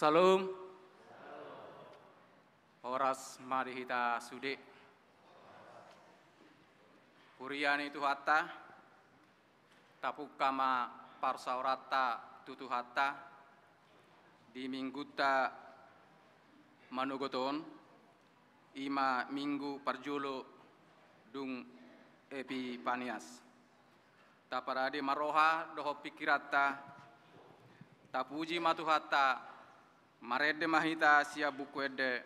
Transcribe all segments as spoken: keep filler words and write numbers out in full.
Salam. Horas ma di hita sude. Huria ni Tuhanta, tapungka ma parsaoranta tu Tuhanta di minggunta manogot on, i ma minggu parjolo dung Epipanias. Taparade ma roha dohot pingkiranta, tapuji ma Tuhanta, marende ma hita sian Buku Ende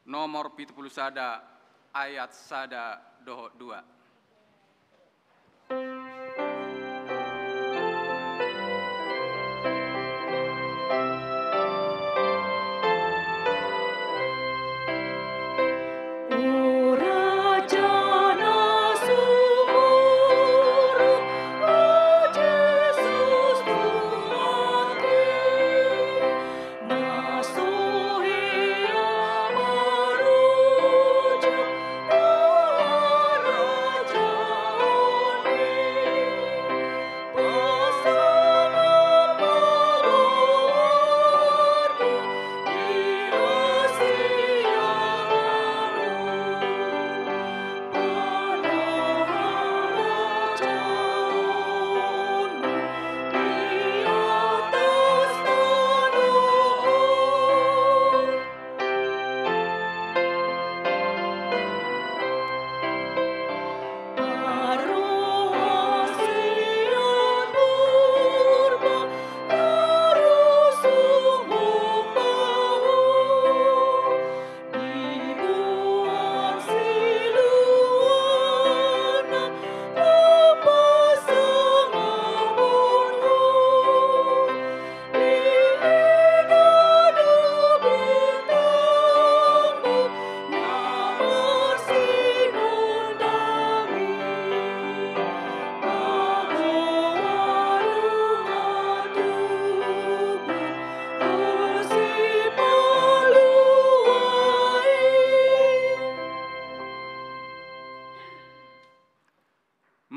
nomor pitu pulu sada, ayat sada dohot dua.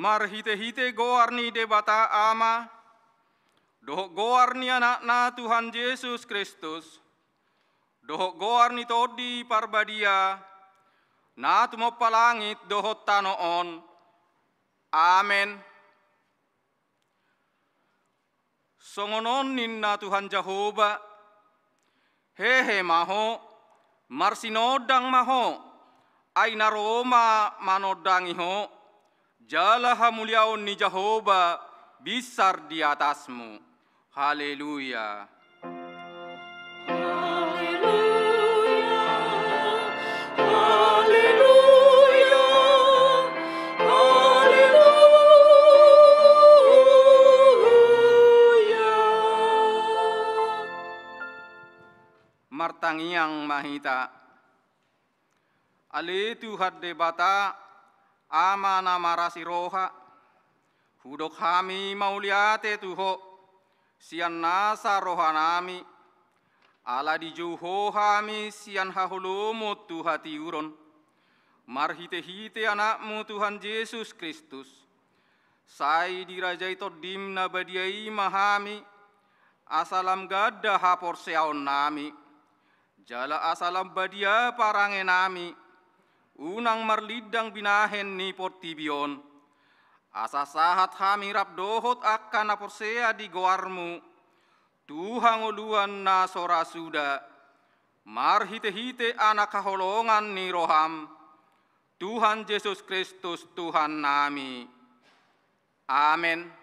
Marhitehite goar ni Debata Ama, dohot goar ni Anakna Tuhan Jesus Kristus, dohot goar ni Tondi Parbadia, na tumompa langit dohot tano on. Amen. Songon on ninna Tuhan Jahowa: Hehe ma ho, marsinondang ma ho, ai na ro ma manondangi ho, jala hamuliaon ni Jahowa binsar di atasmu. Haleluya. Haleluya, haleluya, haleluya. Martangiang ma hita. Ale Tuhan Debata, Ama na marasi roha, hudok hami mauliate tu Ho sian nasa rohanami, ala dijou Ho hami sian haholomon tu hatiuron, marhitehite Anakmu Tuhan Jesus Kristus. Sai dirajai Tondim na badia i ma hami, asa lam ganda haporseaonnami, jala asa lam badia parangenami, unang marlindang binahen ni portibi on. Asa sahat hami rap dohot angka na porsea di goarmu, tu hangoluan na so ra suda, marhitehite Anak haholongan ni roham, Tuhan Jesus Kristus Tuhannami. Amen.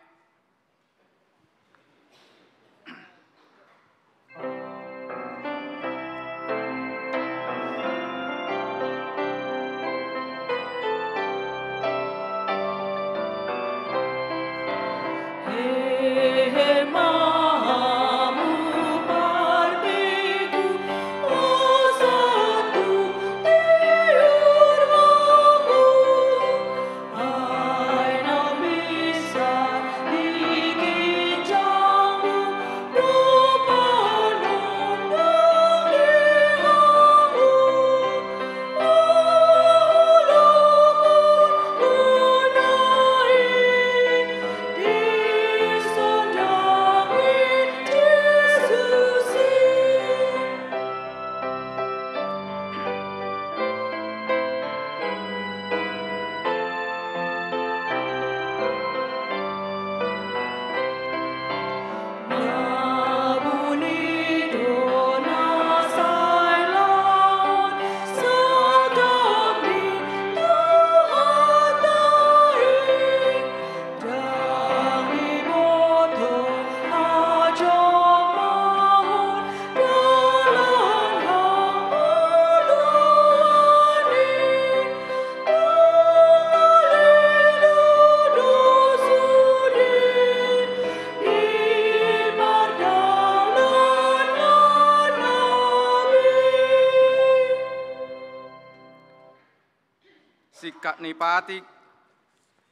Ni patik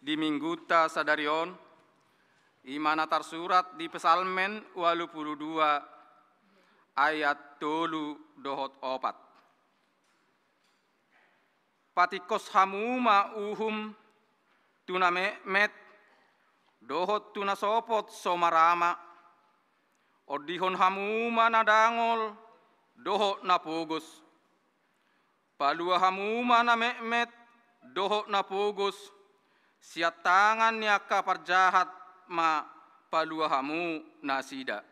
di minggunta sadari on, i ma na tarsurat di Psalmen ualu pulu dua ayat tolu dohot opat. Patingkos hamu ma uhum tu na metmet dohot tu na sopot so marama. Ondihon hamu ma na dangol dohot na pogos. Palua hamu ma na metmet dohot na pogos, sian tangan ni angka parjahat ma palua hamu nasida.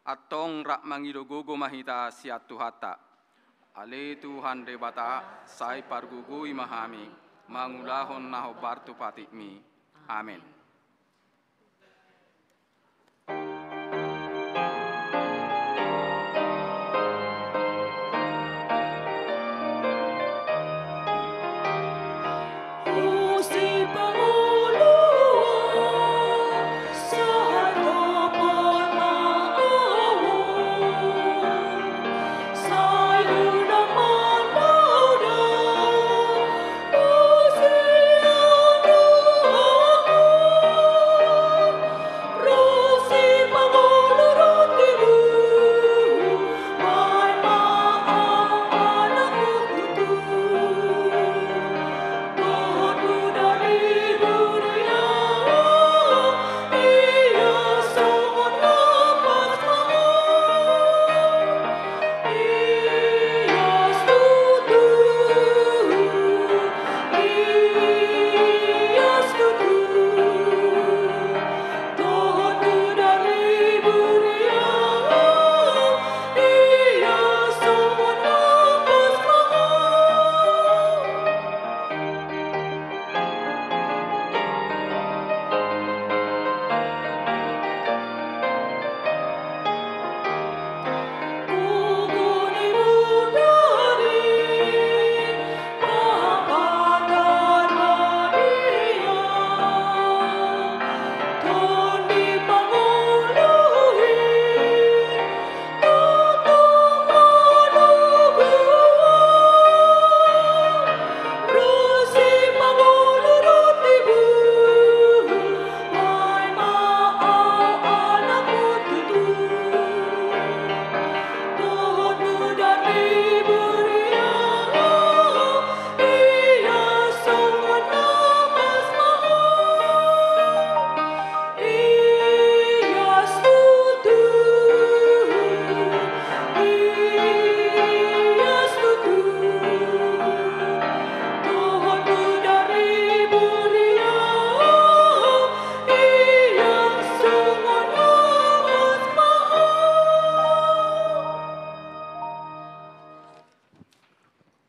Antong rap mangido gogo ma hita sian Tuhanta. Ale Tuhan Debata, sai pargogoi ma hami mangulahon na hombar tu patikmi. Amen.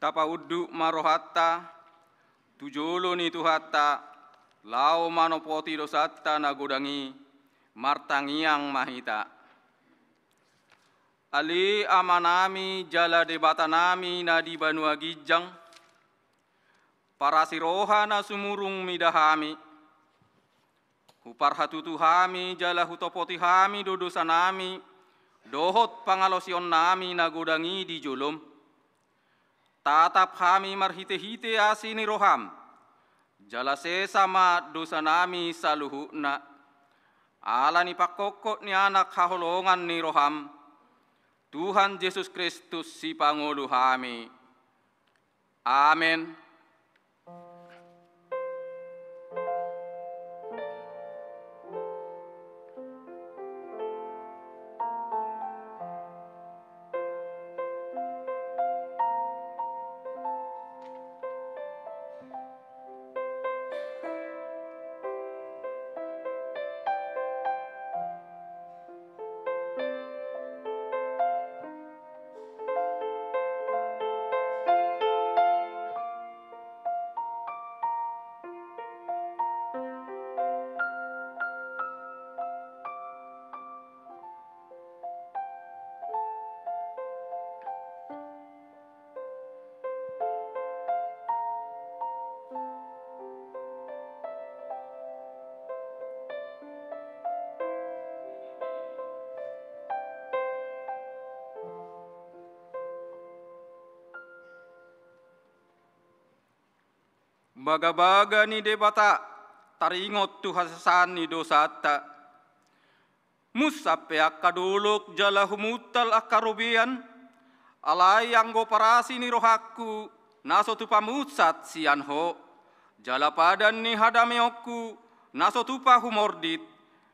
Tapaunduk ma rohanta tu jolo ni Tuhanta, laho manopoti dosanta na godang i, martangiang ma hita. Ale Amanami jala Debatanami na di banua ginjang, parasi roha na sumurung mida hami. Huparhatutu hami jala hutopoti hami do dosanami dohot pangalaosionnami na godang i di jolom. Tatap hami marhitehite asi ni roham, jala sesa ma dosanami saluhutna. Ala ni pangkophop ni Anak haholongan ni roham, Tuhan Jesus Kristus Sipangolu hami. Amen. Bagabaga ni Debata taringot tu hasesaan ni dosanta. Munsat pe angka dolok jala humuntal angka robean, alai anggo parasi ni rohangku na so tupa munsat sian Ho, jala padan ni hadameonku na so tupa humordit,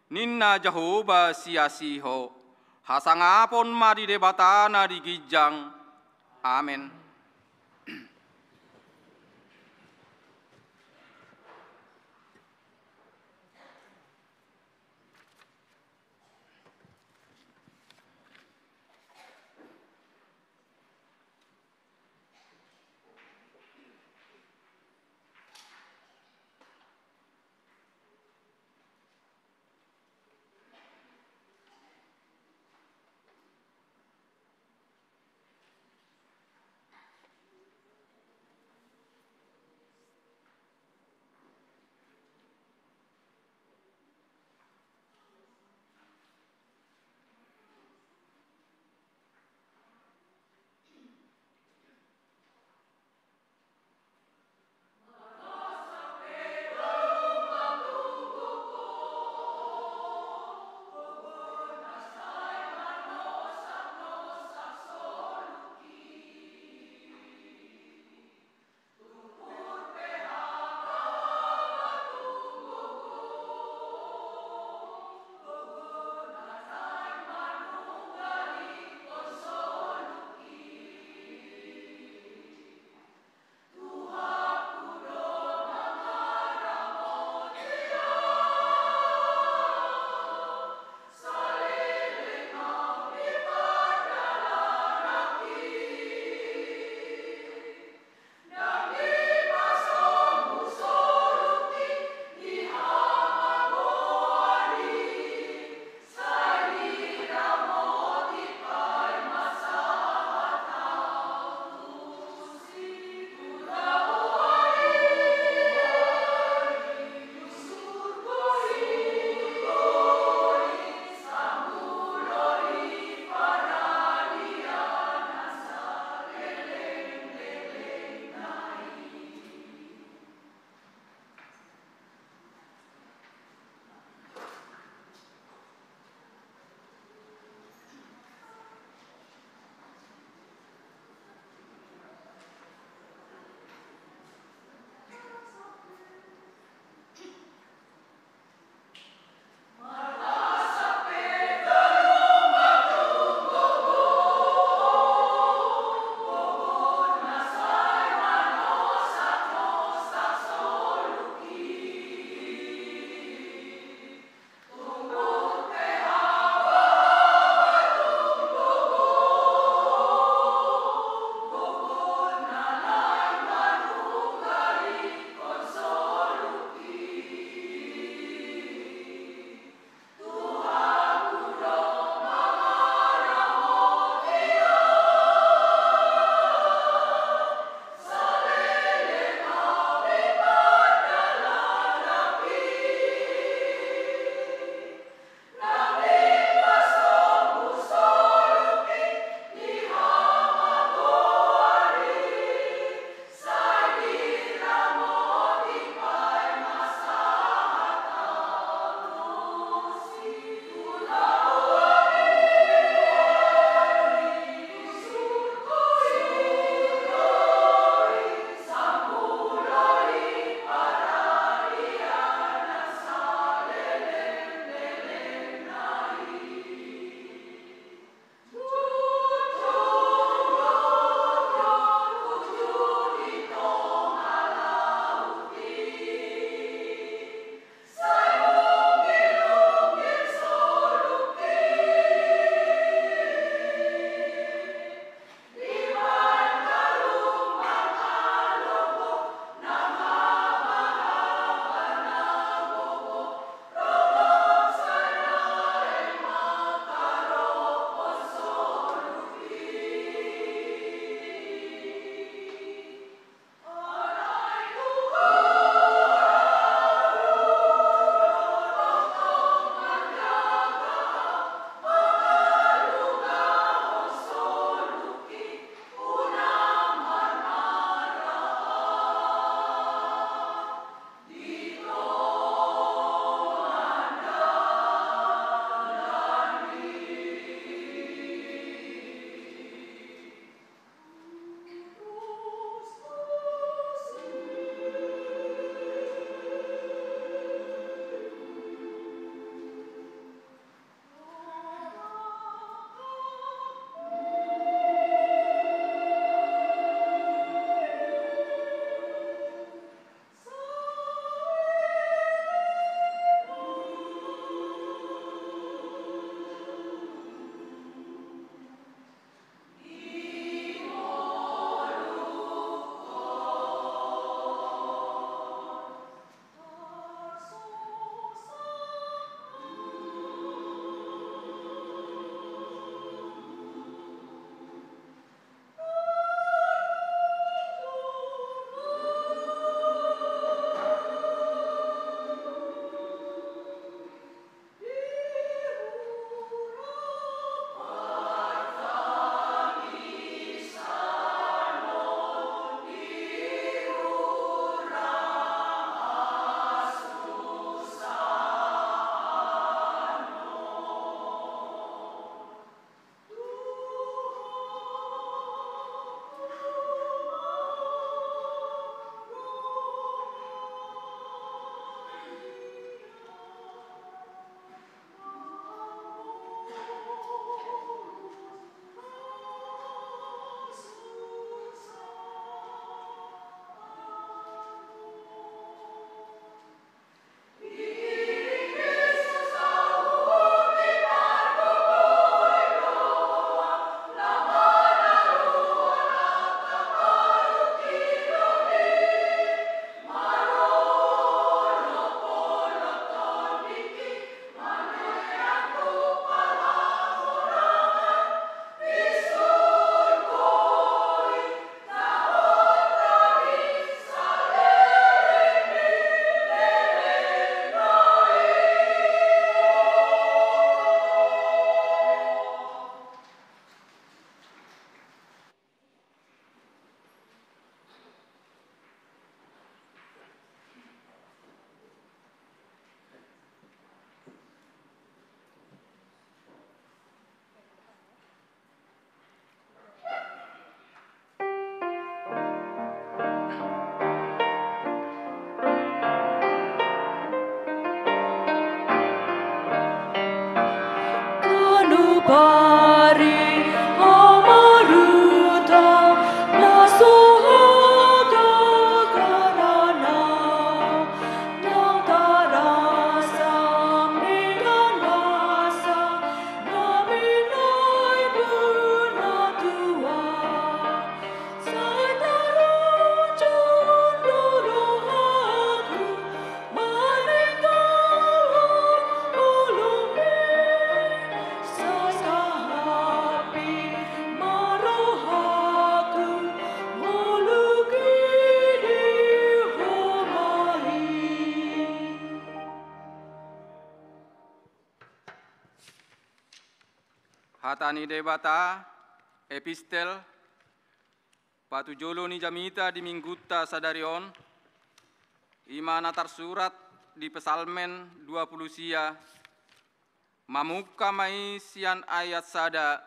ninna Jahowa siasi Ho. Hasangapon ma di Debata na di ginjang. Amen. Hata ni Debata, epistel, patujolo ni jamita di minggunta sadari on, i ma na tarsurat di Psalmen dua pulu sia, mamungka ma i sian ayat sada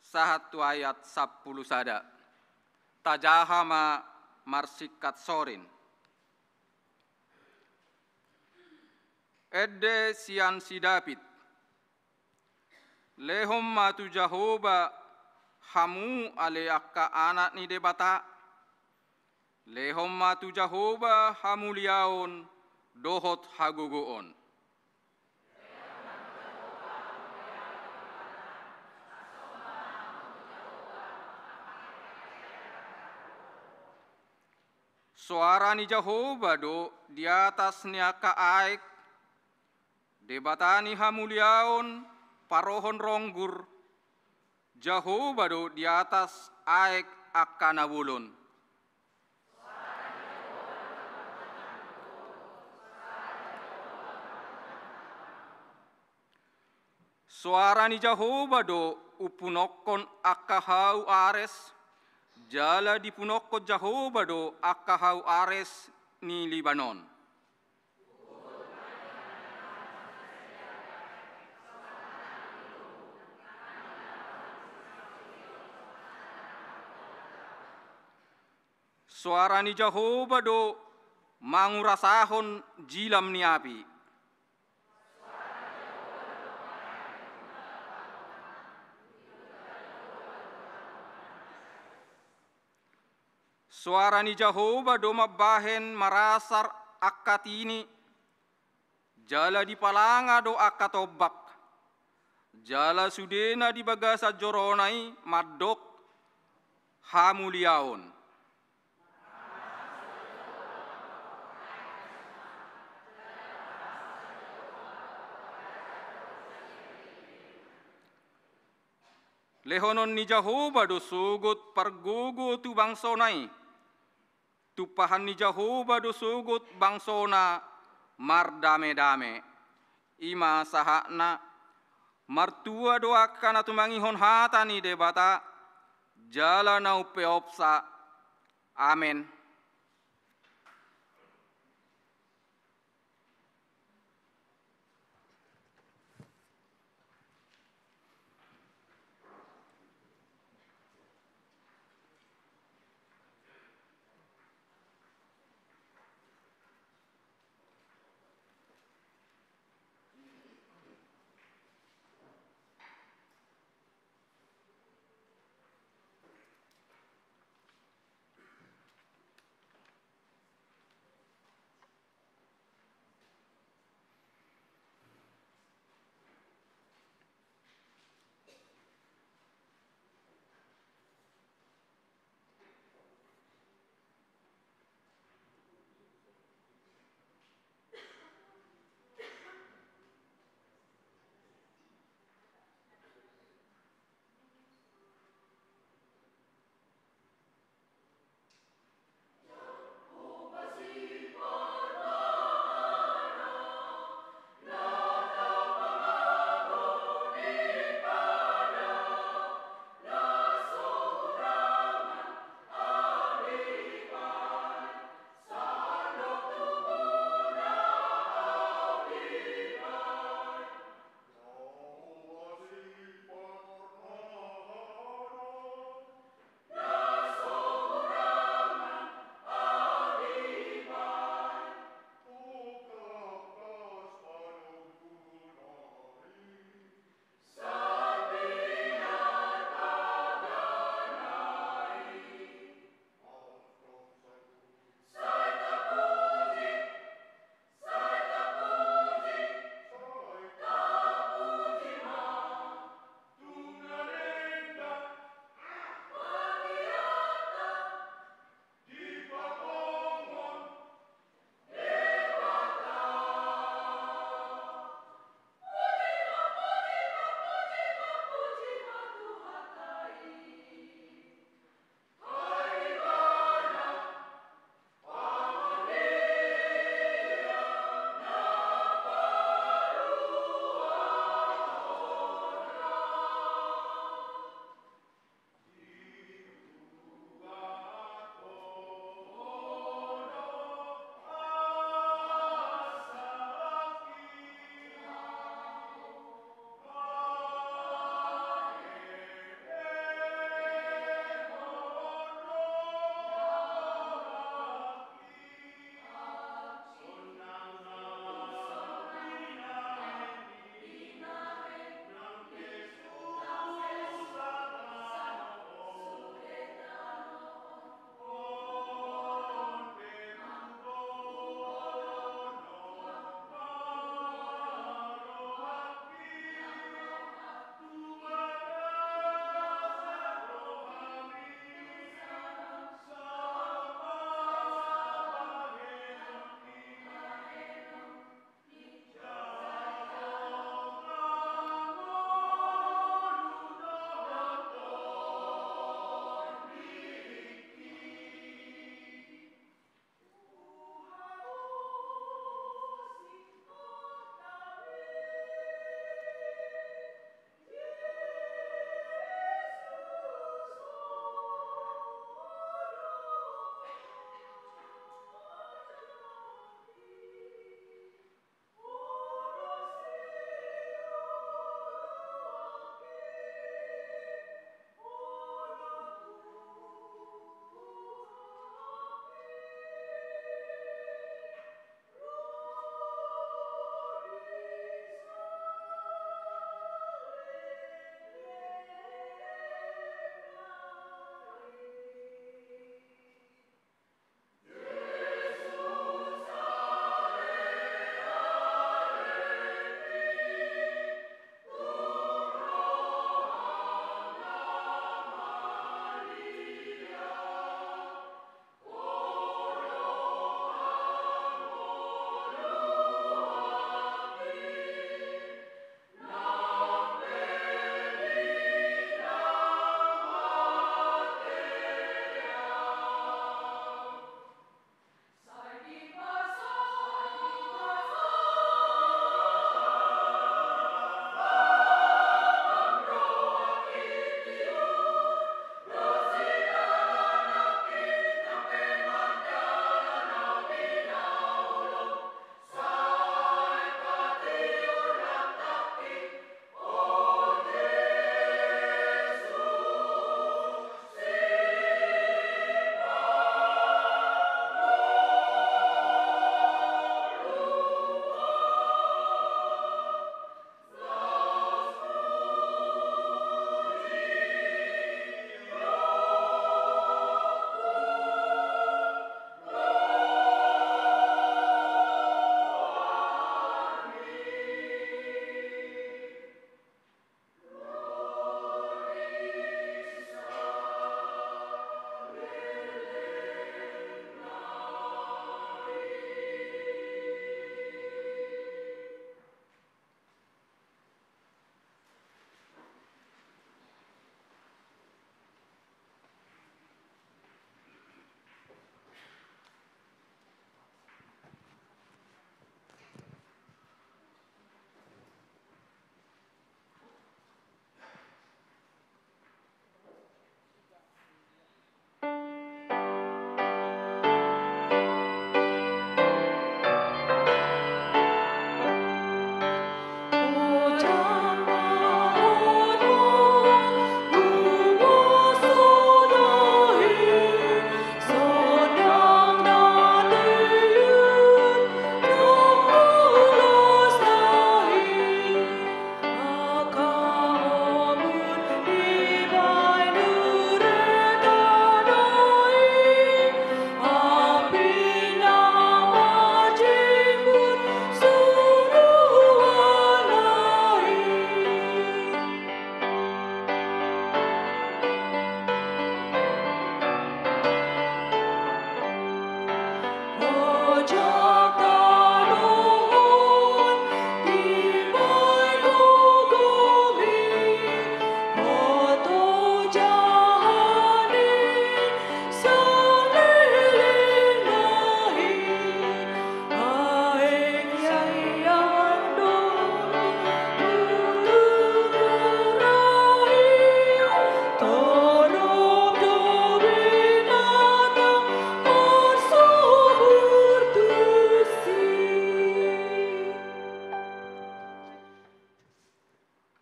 sahat tu ayat sampulu sada. Tajaha ma marsingkat sorin. Ende sian si David. Lehon ma tu Jahowa hamu ale angka anak ni Debata. Lehon ma tu Jahowa hamuliaon dohot hagogoon. Soara ni Jahowa do di atas ni angka aek, Debata ni hamuliaon, parohon ronggur, Jahowa do di atas aek angka na bolon. Soara ni Jahowa do umpunokkon angka hau Ares, jala dipunokkon Jahowa do angka hau Ares ni Libanon. Soara ni Jahowa do mangurasahon jilam ni api. Soara ni Jahowa do mambahen marasar angka tini, jala dipalanga do angka tombak, jala sudena di bagasan jorona i mandok hamuliaon. Lehonon ni Jahowa do sogot pargogo tu bangsona i. Tumpahan ni Jahowa do sogot bangsona mardame-dame. I ma sahatna, martua do angka na tumangihon hata ni Debata, jala na umpeopsa. Amen.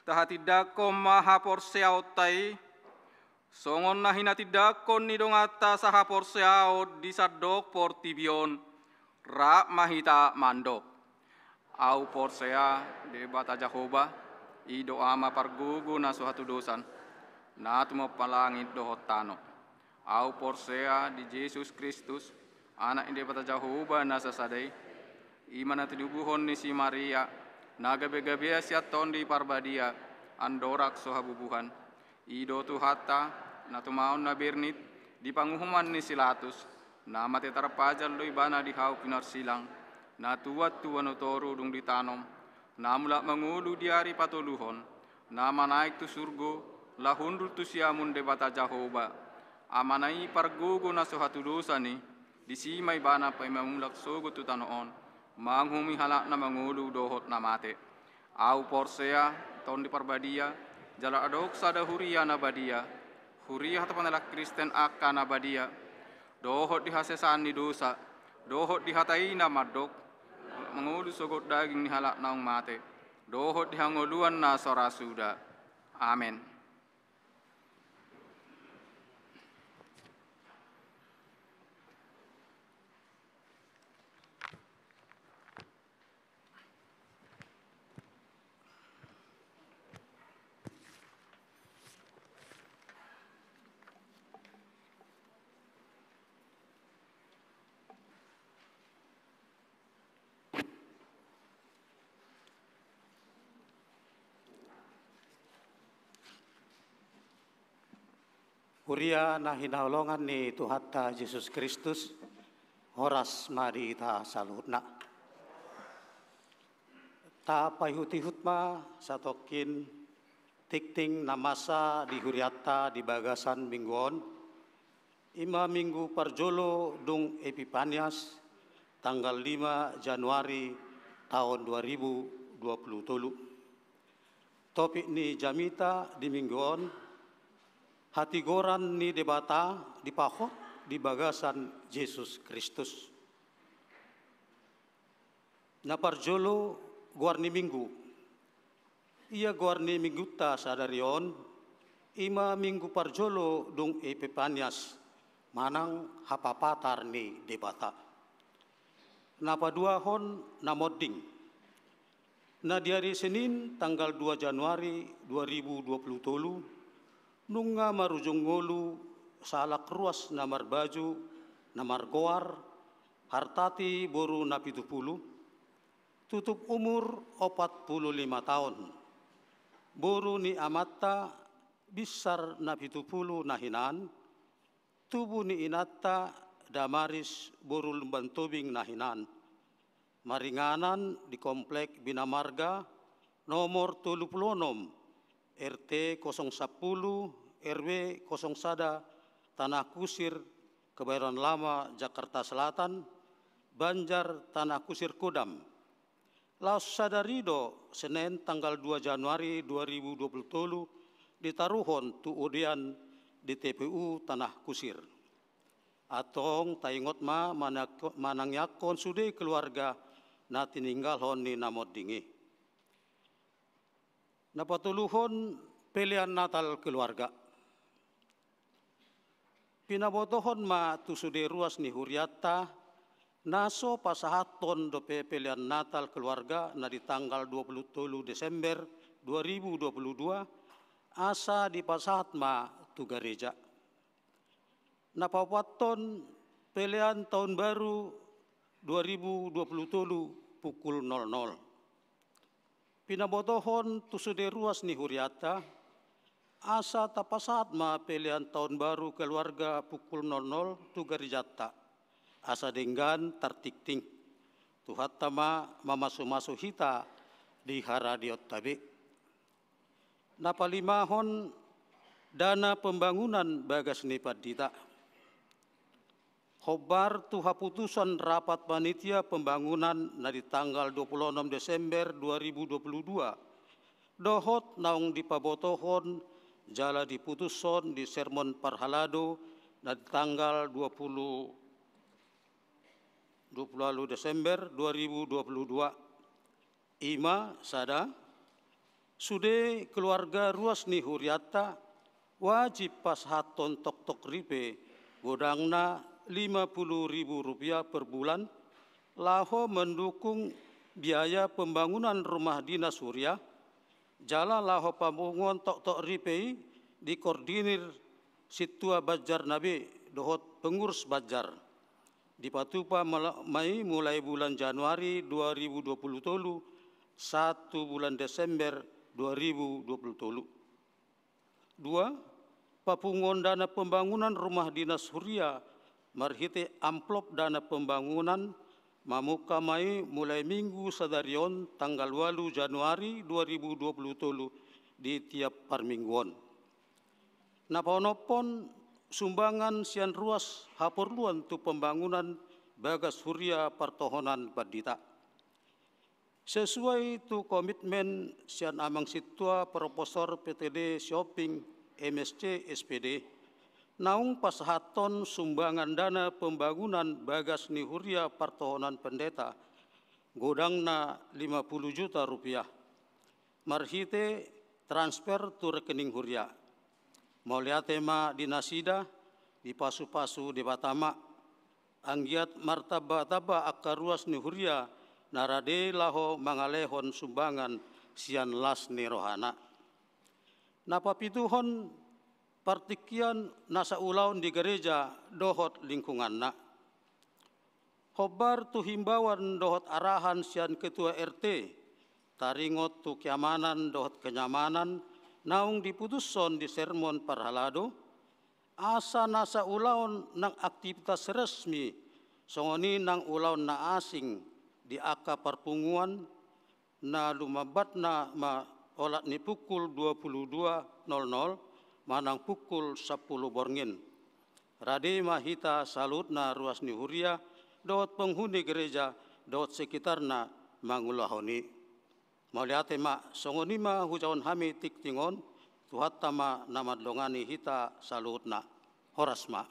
Tahatindangkon ma haporseaonta i, songon na hinatindangkon ni donganta sahaporseaon di sandok portibi on, rap ma hita mandok. Ahu porsea Debata Jahowa, i do Ama pargogo na so hatudosan, na tumompa langit dohot tano. Ahu porsea di Jesus Kristus, Anak ni Debata Jahowa na sasada i, i ma na tinubuhon ni si Maria, na gabe-gabea sian Tondi Parbadia, andorang so habubuhan. I do Tuhanta, na tumaon na bernit, di panguhuman ni si Latus, na mate tarpajal do ibana di hau pinarsilang, na tuat tu banua toru dung ditanom, na mulak mangolu di ari patoluhon, na manaek tu surgo, laho hundul tu siamun Debata Jahowa, Amana i pargogo na so hatudosan i, disi ma ibana paima mulak sogot tu tano on, manguhumi halak na mangolu dohot na mate. Ahu porsea Tondi Parbadia, jala adong sada huria na badia, huria hatopan halak Kristen angka na badia, dohot di hasesaan ni dosa, dohot di hata i na mandok, mangolu sogot daging ni halak naung mate, dohot di hangoluan na so ra suda. Amen. Huria na hinaholongan ni Tuhanta Jesus Kristus, horas ma di hita saluhutna. Tapaihut-ihut ma satongkin tingting na masa di hurianta di bagasan minggu on, i ma minggu parjolo dung Epipanias, tanggal lima Januari taon dua ribu dua puluh tolu. Topik ni jamita di minggu on, hatigoran ni Debata dipahot di bagasan Jesus Kristus. Na parjolo, goar ni minggu. Ia goar ni minggunta sadari on, i ma minggu parjolo dung Epipanias, manang hapapatar ni Debata. Na paduahon, na monding. Na di ari Senin tanggal dua Januari dua ribu dua puluh tolu, nunga marujung ngolu sahalak ruas na marbaju na margoar Hartati boru Napitupulu, tutup umur opat pulu lima taon. Boru ni amanta Binsar Napitupulu na hinan, tubu ni inanta Damaris boru Lumbantobing na hinan. Maringanan di Komplek Bina Marga nomor tolu pulu onom, R T kosong sampulu, R W kosong sada, Tanah Kusir, Kebayoran Lama, Jakarta Selatan, Banjar, Tanah Kusir, Kodam. Laos sadari do, Senen tanggal dua Januari dua ribu dua puluh tolu, ditaruhon tu udean di T P U Tanah Kusir. Antong taingot ma manang-, manangiangkon sude keluarga na tininggalhon ni na monding i. Na patoluhon, pelean Natal keluarga. Pinabotohon ma tu sude ruas ni hurianta, na so pasahathon dope pelean Natal keluarga na di tanggal dua pulu tolu Desember dua ribu dua pulu dua, asa dipasahat ma tu gareja. Na paopathon, pelean taon baru dua ribu dua pulu tolu pukul nol nol. Pinabotohon tu sude ruas ni hurianta, asa tapasahat ma pelean taon baru keluarga pukul nol nol tu garejanta, asa denggan tartingting. Tuhanta ma mamasumasu hita di haradionta be. Na palimahon, dana pembangunan bagas ni pandita. Hombar tu haputusan rapat panitia pembangunan na di tanggal dua pulu onom Desember dua ribu dua pulu dua, dohot naung dipabotohon jala diputushon di sermon parhalado na di tanggal dua pulu, dua pulu ualu Desember dua ribu dua pulu dua. I ma sada, Sude keluarga ruas ni hurianta wajib pasahathon toktok ripe godangna lima puluh ribu rupiah per bulan laho mendukung biaya pembangunan rumah dinas huria, jala laho papunguon toktok ripe i dikoordinir sintua banjar na be dohot pengurus banjar. Dipatupa mala-, ma i mulai bulan Januari dua ribu dua puluh tolu sahat tu bulan Desember dua ribu dua puluh tolu. Dua, papunguon dana pembangunan rumah dinas huria marhite amplop dana pembangunan mamungka ma i mulai Minggu sadari on tanggal ualu Januari dua ribu dua puluh tolu di tiap parmingguon. Na paonomhon, sumbangan sian ruas haporluan tu pembangunan bagas huria partohonan pandita. Sesuai tu komitmen sian amang sintua Profesor P T D Sihombing, M S C, S P D, naung pasahathon sumbangan dana pembangunan bagas ni huria partohonan pandita godangna lima puluh juta rupiah marhite transfer tu rekening huria. Mauliate ma di nasida, dipasupasu Debata ma, anggiat martambatamba angka ruas ni huria na rade laho mangalehon sumbangan sian las ni rohana. Na papituhon, partingkian nasa ulaon di gareja dohot lingkunganna. Hombar tu himbauan dohot arahan sian ketua R T, taringot tu keamanan dohot kenyamanan naung diputushon di sermon parhalado, asa nasa ulaon nang aktivitas resmi, songon i nang ulaon na asing di angka parpunguan, na lumambatna ma olat ni pukul dua puluh dua nol nol manang pukul sampulu borngin. Rade ma hita saluhutna ruas ni huria dohot penghuni gereja dohot sekitarna mangulahon i. Mauliate ma, songon i ma hujahahon hami tingting on, Tuhanta ma na mandongani hita saluhutna. Horas ma.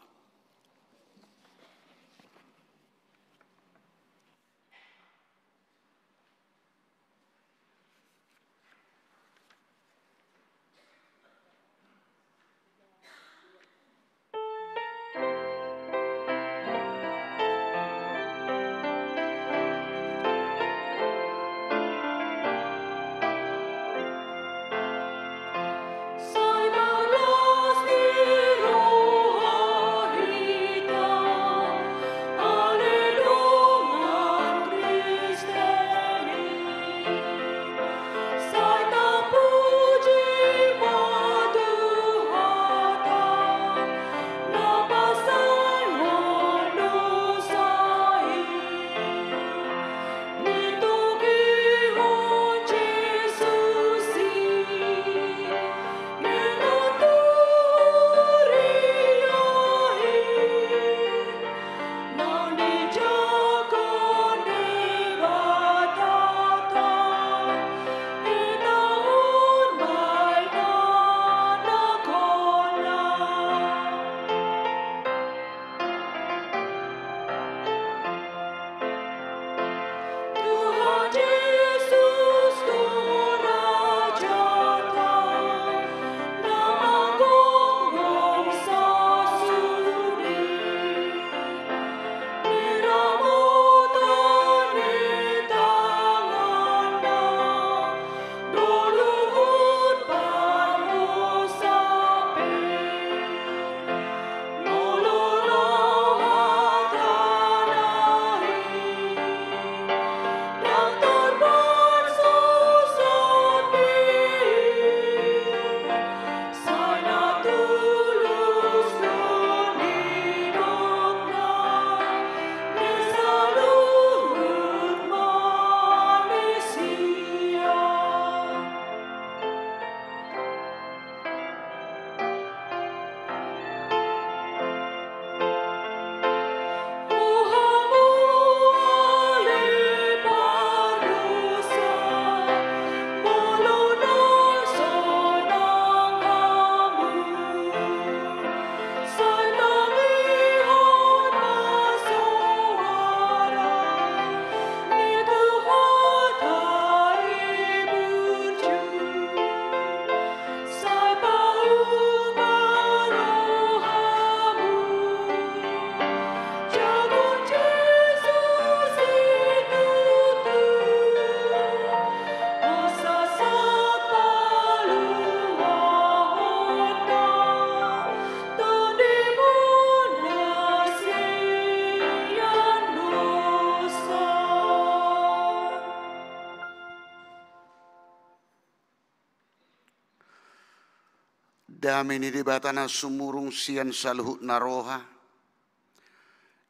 Dame ni Debata na sumurung sian saluhut na roha,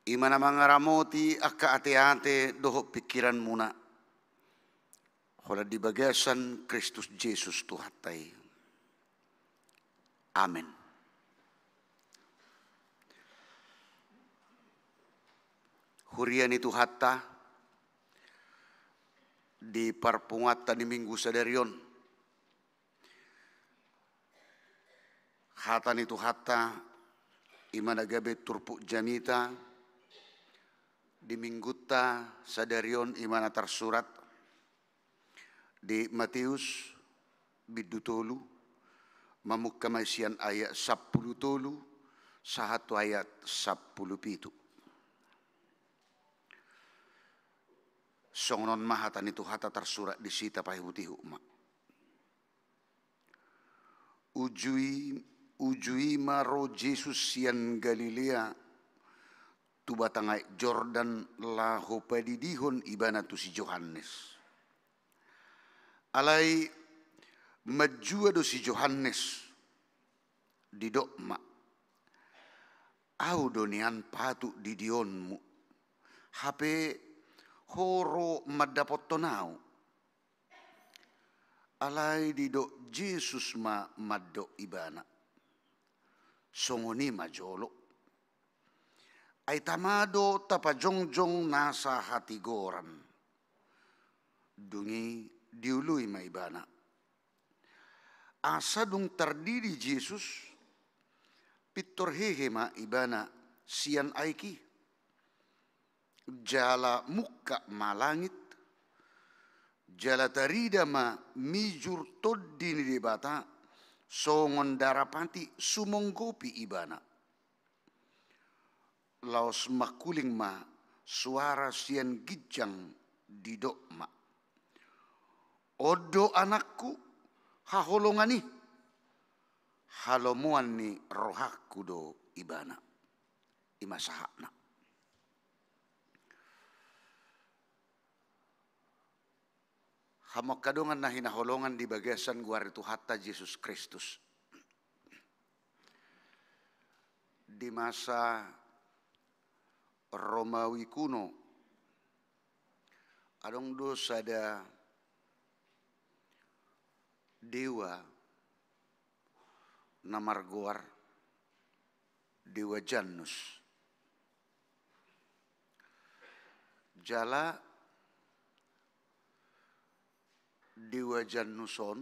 i ma na mangaramoti angka ateate dohot pingkiranmuna, holan di bagasan Kristus Jesus Tuhanta i. Amen. Huria ni Tuhanta, di parpunguanta ni Minggu sadari on, hata ni Tuhanta i ma na gabe turpuk jamita di Minggunta sadari on i ma na tarsurat di Mateus bindu tolu, mamungka ma i sian ayat sampulu tolu sahat tu ayat sampulu pitu. Songon on ma hata ni Tuhanta tarsurat disi, tapaihutihut ma. Uju i, uju i ma ro Jesus sian Galilea tu batang aek Jordan laho padidihon ibana tu si Johannes. Alai manjua do si Johannes, didok ma, "Ahu do nian patut didihonmu, hape ho ro mandapothon ahu." Alai didok Jesus ma mandok ibana, "Songon i ma jolo. Ai tama do tapajongjong nasa hatigoran." Dung i dioloi ma ibana. Asa dung tardidi Jesus, pintor hehe ma ibana sian aek i. Jala mungkap ma langit, jala tarida ma mijur Tondi ni Debata songon darapati sumonggopi ibana. Laos mangkuling ma suara sian ginjang, didok ma, "On do Anakku haholongan i, halomoan ni rohangku do ibana." I ma sahatna. Hamu angka dongan na hinaholongan di bagasan goar ni Tuhanta Jesus Kristus. Di masa Romawi kuno, adong do sada dewa na margoar Dewa Janus. Jala Dewa Janus on,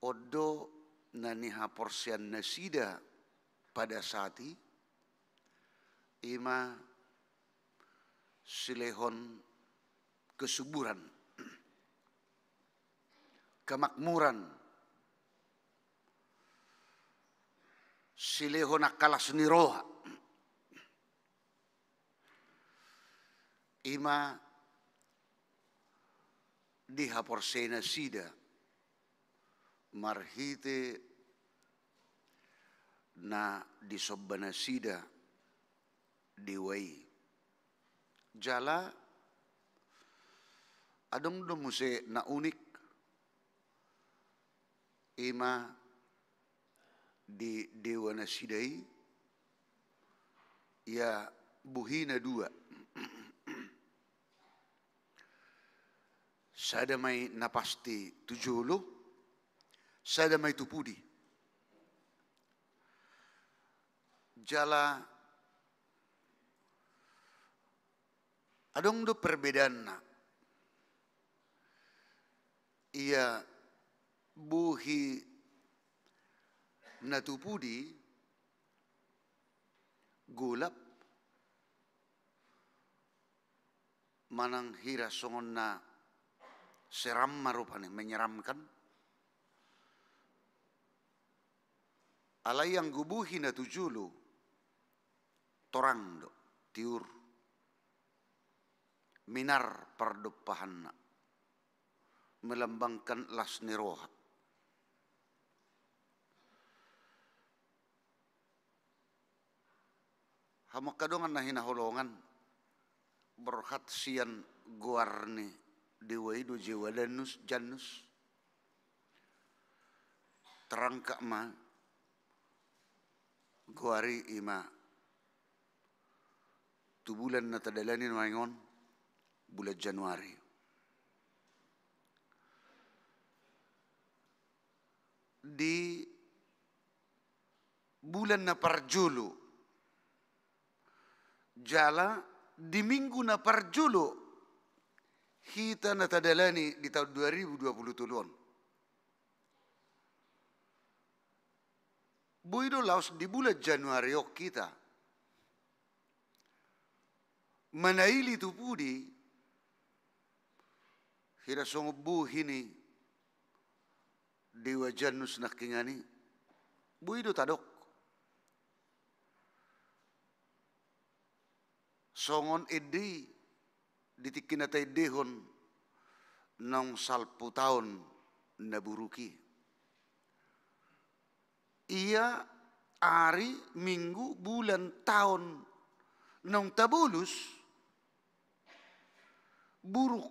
on do na nihaporsean nasida pada saat i, i ma silehon kesuburan, kemakmuran, silehon angka las ni roha. I ma dihaporseai nasida marhite na disomba nasida dewa i. Jala adong do muse na unik, i ma di dewa nasida i, ia bohi na dua. Sada ma i na pasti tu jolo, sada ma i tu pudi. Jala adong do perbedaanna. Ia bohi na tu pudi golap, manang hira songon na seram ma rupani, menyeramkan. Alai anggo bohi na tu jolo, torang do, tiur, minar pardompahanna, melambangkan las ni roha. Hamu angka dongan na hinaholongan, borhat sian goar ni dewa i do dewa Janus, Janus. Terangkap ma goari, ima tu bulan na tadalani nuaeng on, bulan Januari. Di bulan na parjolo jala di minggu na parjolo hita na tadalani di taon dua ribu dua pulu tolu on. Boi do laos di bulan Januari on hita manaili tu pudi, hira songon bohi ni Dewa Janus nangkiningan i, boi do tadok. Songon ende i di tingki na taendehon naung salpu taon na buruk i. Ia ari, minggu, bulan, taon naung tabolus buruk.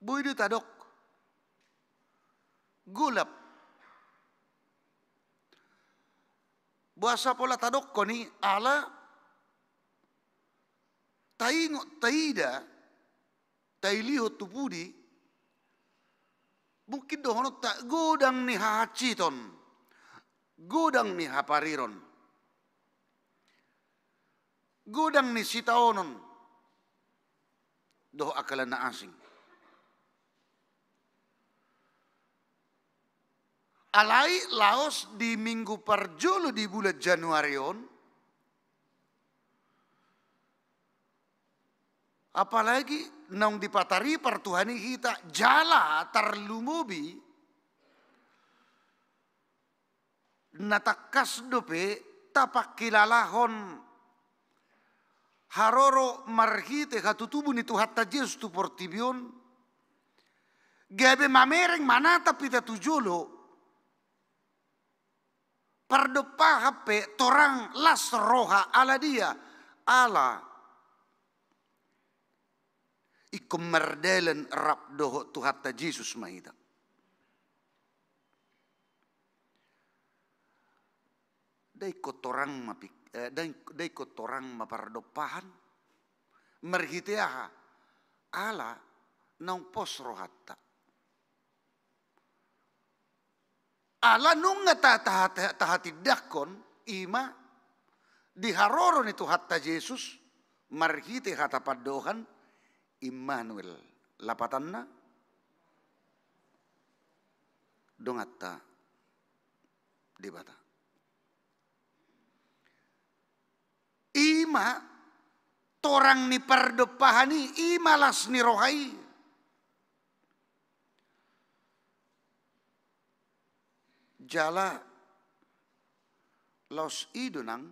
Boi do tadok. Golap. Boasa pola tadokkon i? Ala taingot, taida, tailihon tu pudi, mungkin dohononta godang ni hahansiton, godang ni hapariron, godang ni sitaonon dohot angka na asing. Alai laos di minggu parjolo di bulan Januari on, apalagi naung dipataripar Tuhan i hita, jala tarlumobi na tangkas dope tapangkilalahon haroro marhite hatutubu ni Tuhanta Jesus tu portibi on, gabe mamereng manatap hita tu jolo. Pardompahan pe torang las roha, ala dia? Ala ingkon mardalan rap dohot Tuhanta Jesus ma hita. Ndang ingkon torang ma pik-, eh, ndang, ndang ingkon torang ma pardompahan. Marhite aha? Ala naung pos rohanta. Ala nunga ta-, ta-, ta-, tahatindangkon, ima di haroro ni Tuhanta Jesus marhite hata pandohan, Immanuel, lapatanna donganta Debata. Ima torang ni pardompahan i, ima las ni roha i. Jala laos i do nang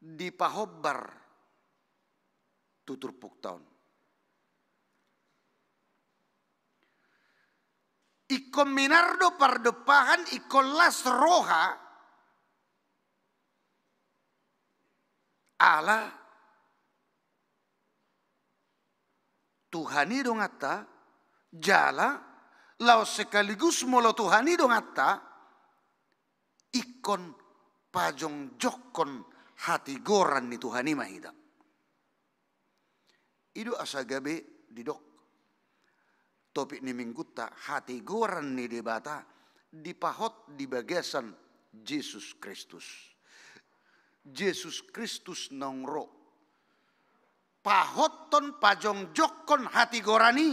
dipahombar tu turpukta on. Ingkon minar do pardompahan, ingkon las roha, ala Tuhan i donganta, jala laos sekaligus molo Tuhan i donganta, ingkon pajongjongkon hatigoran ni Tuhan i ma hita. I do asa gabe didok topik ni minggunta, hatigoran ni Debata dipahot di bagasan Jesus Kristus. Jesus Kristus naung ro pahothon, pajongjongkon hatigoran i.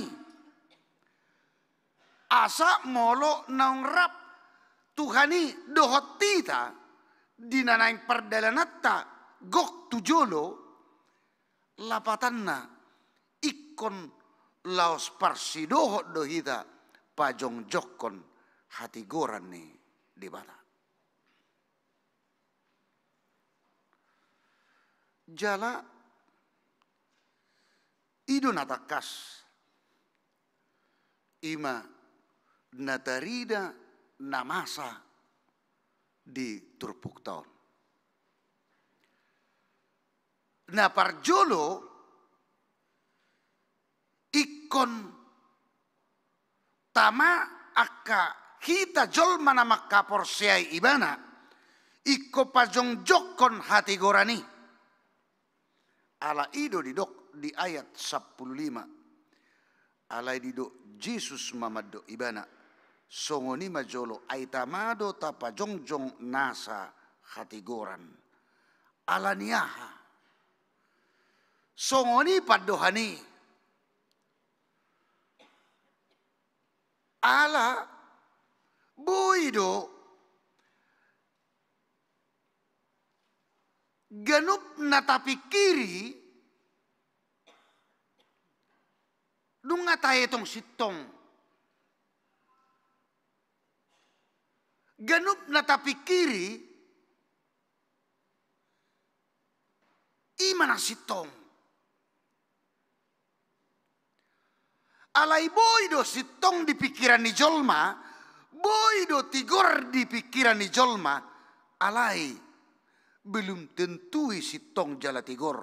Asa molo naung rap Tuhan i dohot hita di na naeng pardalananta gok tu jolo, lapatanna ingkon laos parsidohot do hita pajongjongkon hatigoran ni Debata. Jala i do na tangkas, ima na tarida na masa di turpukta on. Na parjolo, ingkon tama angka hita jolma na mangkaporseai ibana, ingkon pajongjongkon hatigoran i. Ala i do didok di ayat sampulu lima. Alai didok Jesus ma mandok ibana, songon i ma jolo, ai tama do tapajongjong nasa hatigoran. Ala ni aha? Songon i pandohan i. Ala boi do ganup na tapingkiri, nunga taetong sintong. Ganup na tapingkiri, i ma na sintong. Alai boi do sintong di pingkiran ni jolma, boi do tigor di pingkiran ni jolma, alai belum tentu i sintong jala tigor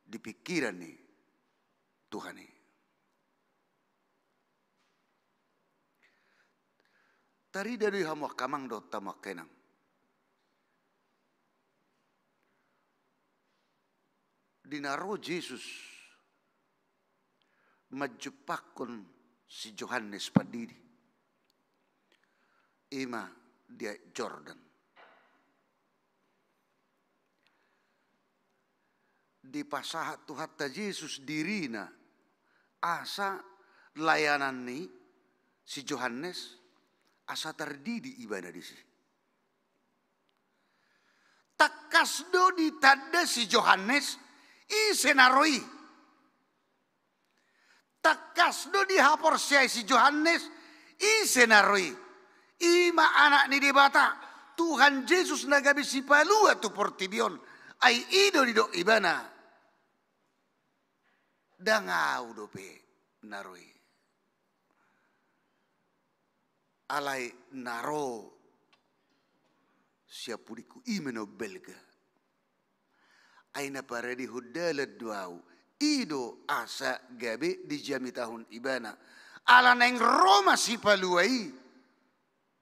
di pingkiran ni Tuhan i. Tarida do i hamu angka amang dohot hamu angka inang. Di na ro Jesus manjumpangkon si Johannes Pandidi, i ma di Aek Jordan. Dipasahat Tuhanta Jesus dirina asa layanan ni si Johannes, asa tardidi ibana disi. Tangkas do ditanda si Johannes ise na ro i. Tangkas do dihaporseai si Johannes ise na ro i. I ma Anak ni Debata, Tuhan Jesus na gabe Sipalua tu portibi on. Ai i do didok ibana, ndang ahu dope na ro i. Alai na ro sian pudingku, i ma na umbalga. Ai na paradehon dalan do ahu. I do asa gabe dijamitahon ibana. Ala naeng ro ma Sipalua i,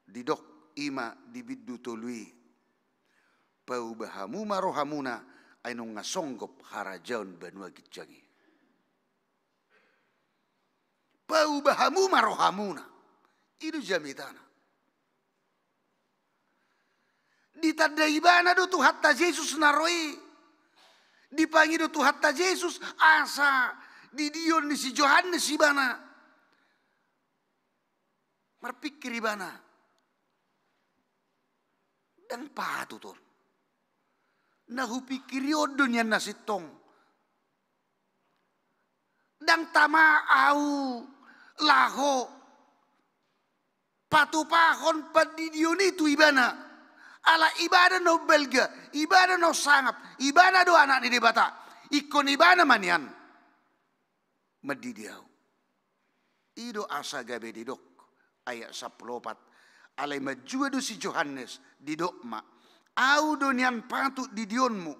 didok i ma di bindu tolu i, pauba hamu ma rohamuna, ai nunga songgop harajaon banua ginjang i. Pauba hamu ma rohamuna. I do jamitana. Ditanda ibana do Tuhanta Jesus na ro i. Dipangido Tuhanta Jesus asa didion ni si Johannes ibana. Marpingkir ibana, ndang patut on. Na hupingkiri on do nian na sintong. Ndang tama ahu laho patupahon pandidion i tu ibana. Ala ibana na umbalga, ibana na sangap, ibana do Anak ni Debata. Ingkon ibana ma nian mandidi ahu. I do asa gabe didok ayat sampulu opat. Alai manjua do si Johannes, didok ma, ahu do nian patut didionmu,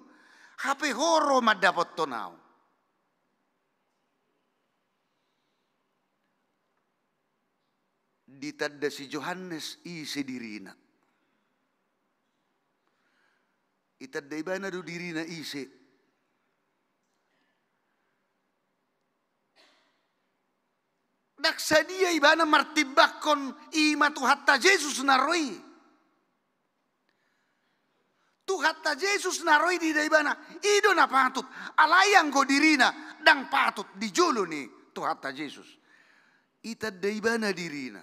hape ho ro mandapothon ahu. Ditanda si Johannes ise dirina. Itanda ibana do dirina ise. Ndang sadia ibana martimbangkon i ma Tuhanta Jesus na ro i. Tuhanta Jesus na ro i diida ibana, i do na patut. Alai anggo dirina ndang patut di jolo ni Tuhanta Jesus. Itanda ibana dirina.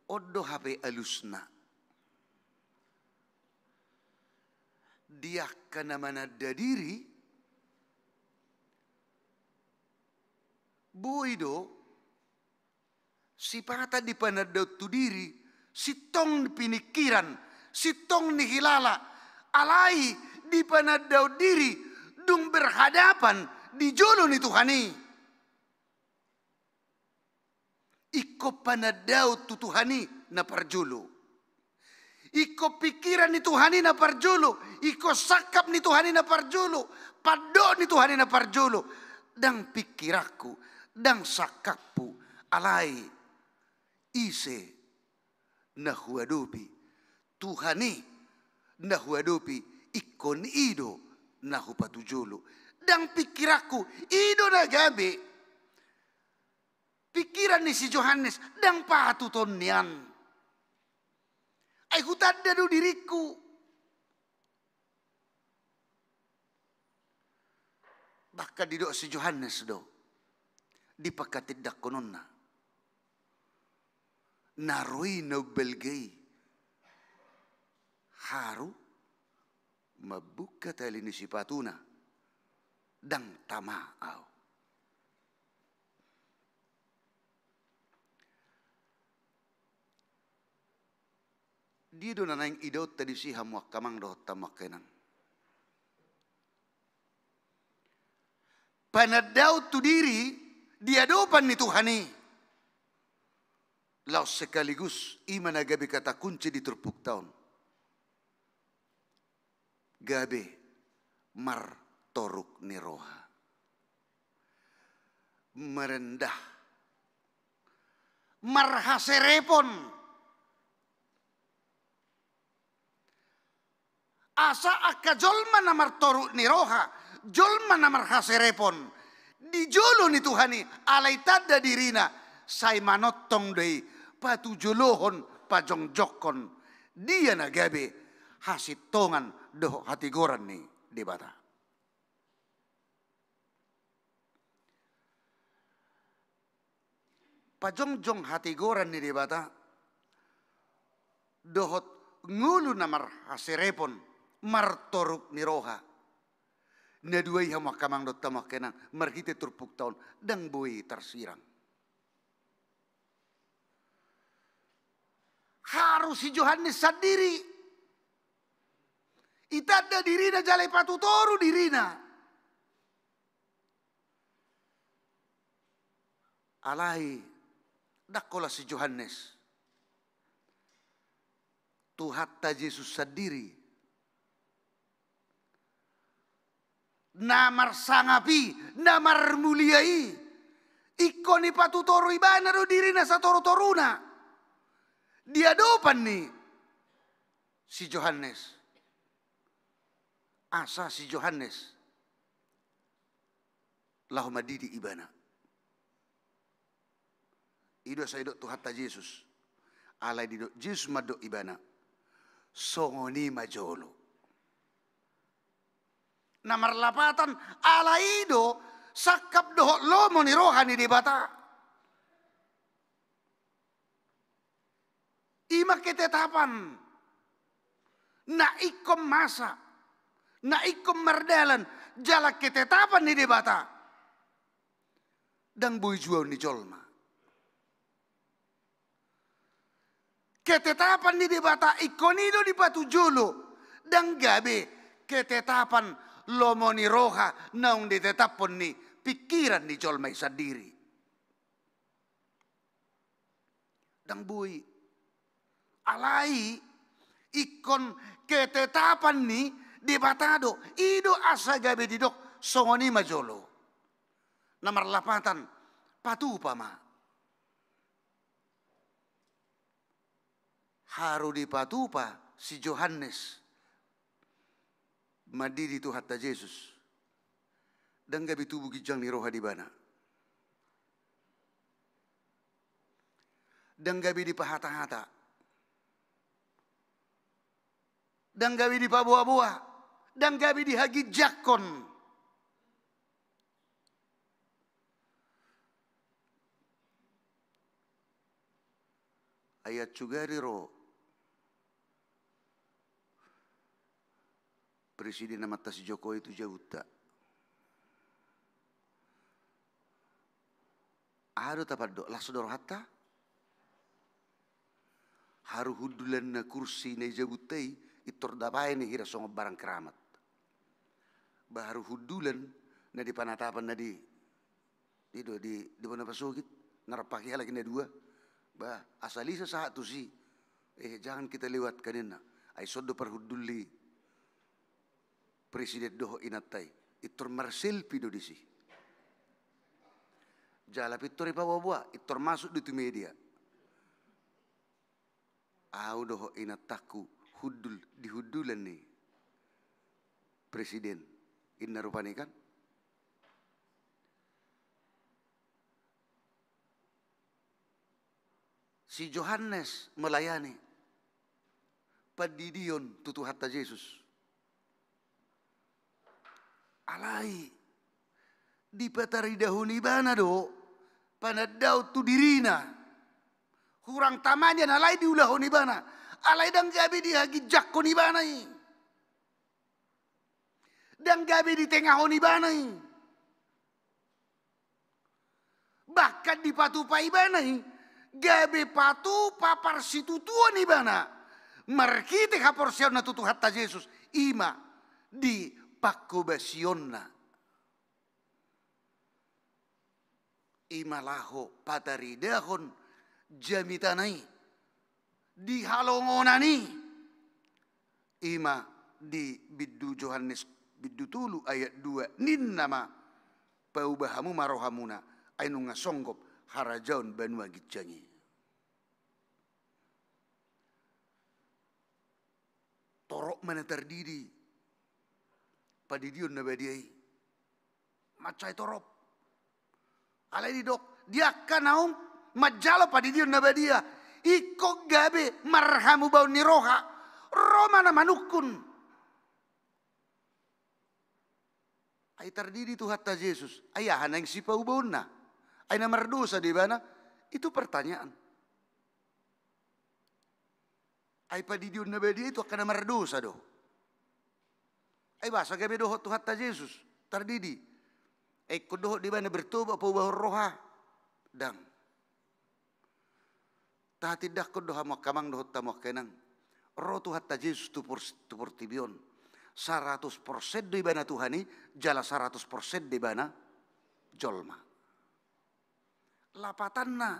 On do hape alusna. Di angka na mananda diri, boi do sipata di panandaon tu diri, sintong ni piningkiran, sintong ni hilala, alai di panandaon diri dung berhadapan di jolo ni Tuhan i. Ingkon panandaon tu Tuhan i na parjolo. Ingkon pingkiran ni Tuhan i na parjolo, ingkon sangkap ni Tuhan i na parjolo, pandok ni Tuhan i na parjolo. Ndang pingkiranku, ndang sangkapku, alai ise na huadopi? Tuhan i na huadopi, ingkon i do na hupatujolo. Ndang pingkiranku, i do na gabe. Pingkiran ni si Johannes, ndang patutuon nian. Ai hutanda do diringku. Bahkan didok si Johannes do di pangkatindangkononna, na ro i na umbalga i haru mambuka tali ni sipatuna, ndang tama au. Dia do na naeng idaonta disi, hamu angka amang dohot hamu angka inang? Panandaon tu diri di adopan ni Tuhan i. Laos sekaligus i ma na gabe kata kunci di turpukta on. Gabe martoruk ni roha. Merendah. Marhaserepon. Asa angka jolma na martoruk ni roha, jolma na marhaserepon di jolo ni Tuhan i, alai tanda dirina, sai manongtong do i patujolohon, pajongjongkon dia na gabe hasintongan dohot hatigoran ni Debata. Pajongjong hatigoran ni Debata dohot ngolu na marhaserepon, martoruk ni roha. Na dua i, hamu angka amang dohot hamu angka inang, marhite turpukta on ndang boi tarsirang. Haru si Johannes sandiri itanda dirina jala ipatutoru dirina. Alai ndang holan si Johannes, Tuhanta Jesus sandiri na marsangap i, na marmulia i, ingkon ipatutoru ibana do dirina satorutoruna di adopan ni si Johannes. Asa si Johannes laho mandidi ibana. I do asa didok Tuhanta Jesus. Alai didok Jesus mandok ibana, songon i ma jolo. Na marlapatan, alai i do sangkap dohot lomo ni roha ni Debata. I ma ketetapan na ingkon masa, na ingkon mardalan, jala ketetapan ni Debata ndang boi juaon ni jolma. Ketetapan ni Debata ingkon i do dipatujolo, ndang gabe ketetapan lomo ni roha naung ditetaphon ni pingkiran ni jolma i sandiri. Ndang boi. Alai ingkon ketetapan ni Debata do. I do asa gabe didok songon i ma jolo. Na marlapatan, patupa ma. Haru dipatupa si Johannes mandidi Tuhanta Jesus, ndang gabe tubu ginjang ni roha di ibana. Ndang gabe dipahatahata. Ndang gabe dipaboaboa. Ndang gabe dihaginjangkon. Ai ansugari ro presiden amanta si Jokowi tu jabunta. Aha do tapandok, las do rohanta? Haru hundulanna kursi na di jabunta i, pintor dapae ni hira songon barang keramat. Ba haru hundulan na di panatapan na di, i do di, di bona pasogit, na rap haki halak i na dua. Ba asal i sahat tusi. Eh, jangan kita lewatkan ninna. Ai songon do parhundul ni presiden dohot inanta i. Intor marselfie do disi. Jala pintor ipaboa-boa, intor masuk do tu media. Au dohot inantangku hundul di hundulan ni presiden. Inna rupani kan. Si Johannes melayani, pandidion tu Tuhanta Jesus. Alai dipataridahon ibana do panandaon tu dirina. Hurang tama nian alai diulahon ibana. Alai ndang gabe dihaginjangkon ibana i. Ndang gabe ditengahon ibana i. Bahkan dipatupa ibana i, gabe patupa parsitutuon ibana marhite haporseaonna tu Tuhanta Jesus, i ma di panghobasionna. I ma laho pataridahon jamitana i di halongonan i. I ma di bindu Johannes bindu tolu ayat dua, ninna ma, pauba hamu ma rohamuna, ai nunga songgop harajaon banua ginjang i. Torop ma na tardidi pandidion na badia i. Mansai torop. Alai didok, di angka naung manjalo pandidion na badia, ingkon gabe marhamubaon ni roha, ro ma na manungkun. Ai tardidi Tuhanta Jesus, ai aha naeng sipaubaonna? Ai na mardosa do ibana? Itu pertanyaan. Ai pandidion na badia itu angka na mardosa do. Ai boasa gabe dohot Tuhanta Jesus tardidi? Ai ingkon dohot do ibana bertobat, paubahon roha? Ndang. Tahatindangkon do hamu angka amang dohot hamu angka inang. Ro Tuhanta Jesus tu pors-, tu portibi on. Saratus porsen do ibana Tuhan i, jala saratus porsen do ibana jolma. Lapatanna,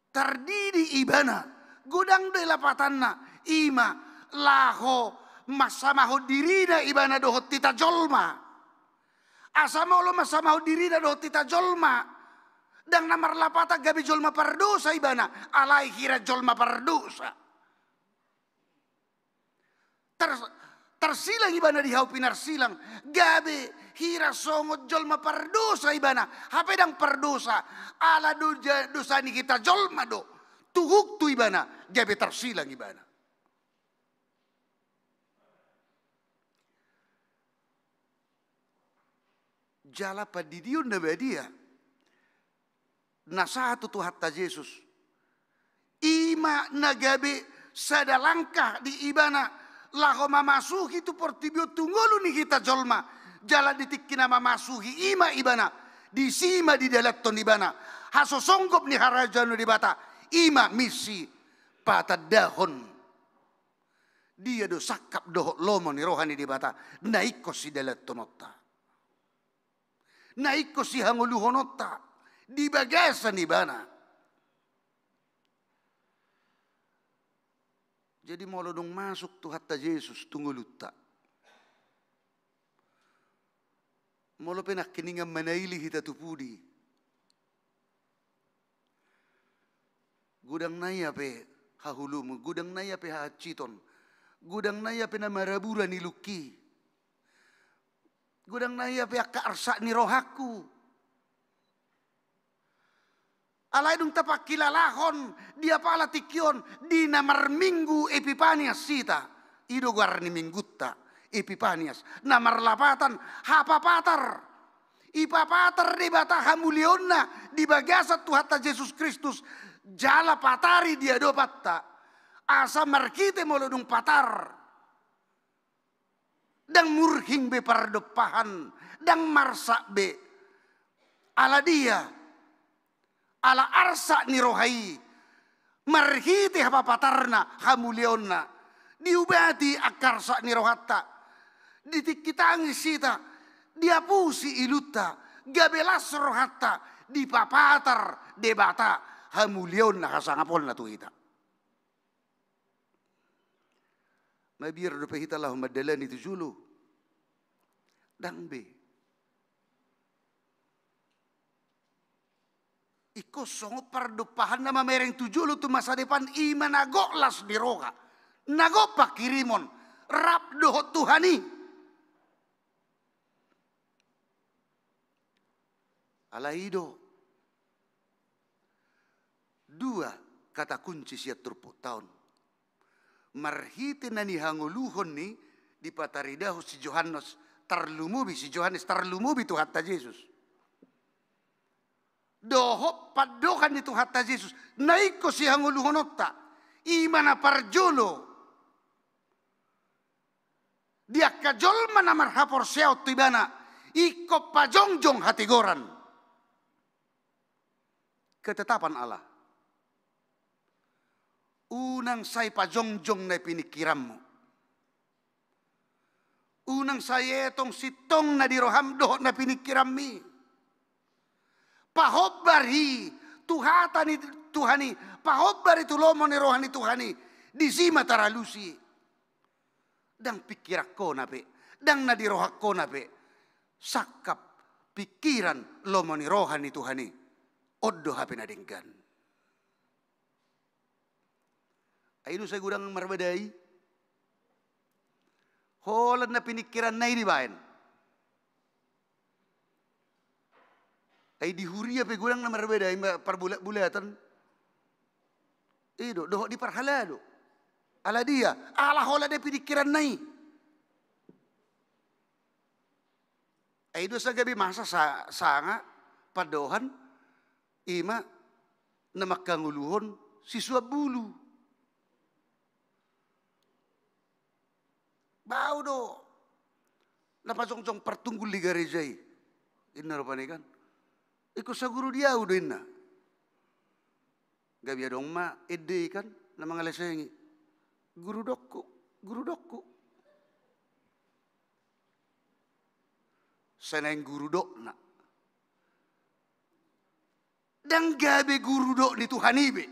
tardidi ibana, godang do i lapatanna, i ma laho mansamahon dirina ibana dohot hita jolma. Asa molo mansamahon dirina dohot hita jolma, ndang na marlapatan gabe jolma pardosa ibana, alai hira jolma pardosa. Tar-, tarsilang ibana di hau pinarsilang, gabe hira songon jolma pardosa ibana, hape ndang pardosa, ala do-, ja-, dosa ni hita jolma do tuhuk tu ibana, gabe tarsilang ibana. Jala pandidion na badia na sahat tu Tuhanta Jesus, i ma na gabe sada langkah di ibana laho mamasuhi tu portibi on tu ngolu ni hita jolma. Jala di tingki na mamasuhi i ma ibana, disi ma didalanhon ibana hasosonggop ni harajaon ni Debata, i ma misi patandahon dia do sangkap dohot lomo ni roha ni Debata na ingkon sidalanhononta, na ingkon sihangoluhononta di bagasan ibana. Jadi molo dung masuk Tuhanta Jesus tu ngolunta, molo pe nangkiningan manaili hita tu pudi, godang na ia pe haholomu, godang na ia pe hahansiton, godang na ia pe na marabura nilungki, godang na ia pe angka arsak ni rohangku. Alai dung tapangkilalahon di apala tingki on, di na marminggu Epipanias hita. I do goar ni minggunta, Epipanias. Na marlapatan hapapatar. Ipapatar Debata hamuliaonna di bagasan Tuhanta Jesus Kristus, jala patari di adopanta. Asa marhite molo dung patar, ndang murhing be pardompahan, ndang marsak be. Ala dia? Ala arsak ni roha i, marhite hapapatarna, hamuliaonna, diubati angka arsak ni rohanta. Di tingki tangis hita, diapusi ilunta, gabe las rohanta, dipapatar Debata hamuliaonna, hasangaponna tu hita. Mabiar dope hita laho mandalani tu jolo? Ndang be. Ingkon songon pardompahan na mamereng tu jolo tu masa depan, i ma na gok las ni roha, na gok pangkirimon, rap dohot Tuhan i. Alai i do dua kata kunci sian turpukta on. Marhite na nihangoluhon ni, dipataridahon si Johannes, tarlumobi si Johannes, tarlumobi Tuhanta Jesus. Dohot pandohan ni Tuhanta Jesus na ingkon sihangoluhononta, i ma na parjolo. Di angka jolma na marhaporseaon tu ibana, ingkon pajongjong hatigoran. Ketetapan Allah. Unang sai pajongjong na piningkiranmu. Unang sai etong sintong na di roham dohot na piningkiranmi. Pahombari tu hata ni Tuhan i, pahombari tu lomo ni roha ni Tuhan i, disi ma taralusi. Ndang pingkiranhona pe, ndang na di rohahona pe, sangkap pingkiran lomo ni roha ni Tuhan i, on do hape na denggan. Ai do sai godang marbadai. Holan na piningkiranna i dibaen. Ai di huria pe godang na marbadai, ma-, parbulatbulatan. I do, dohot di parhalado. Ala dia, ala holan na piningkiranna i. Ai do asa gabe masa sa-, sanga pandohan, i ma na manghangoluhon sisuan bulu. Ba au do na pajongjong partunggul di gareja i, inna rupani kan. Ingkon saguru di au do inna. Gabe adong ma ende i kan na mangalesengi. Guru dokku, guru dokku. Sai naeng guru dokna. Ndang gabe guru dok ni Tuhan i be.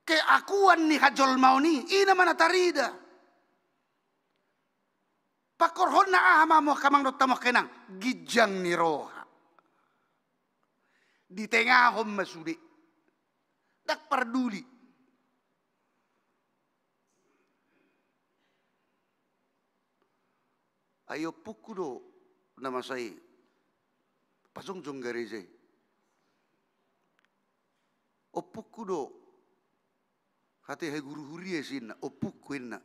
Keakuan ni hajolmaon i, i nama na tarida. Pangkorhonna aha ma hamu angka amang dohot hamu angka inang? Ginjang ni roha. Ditengahon ma sude. Ndang parduli. Ai ompungku do na masa i pajongjong gareja i. Ompungku do hatiha guru huria i si inna, ompungku inna.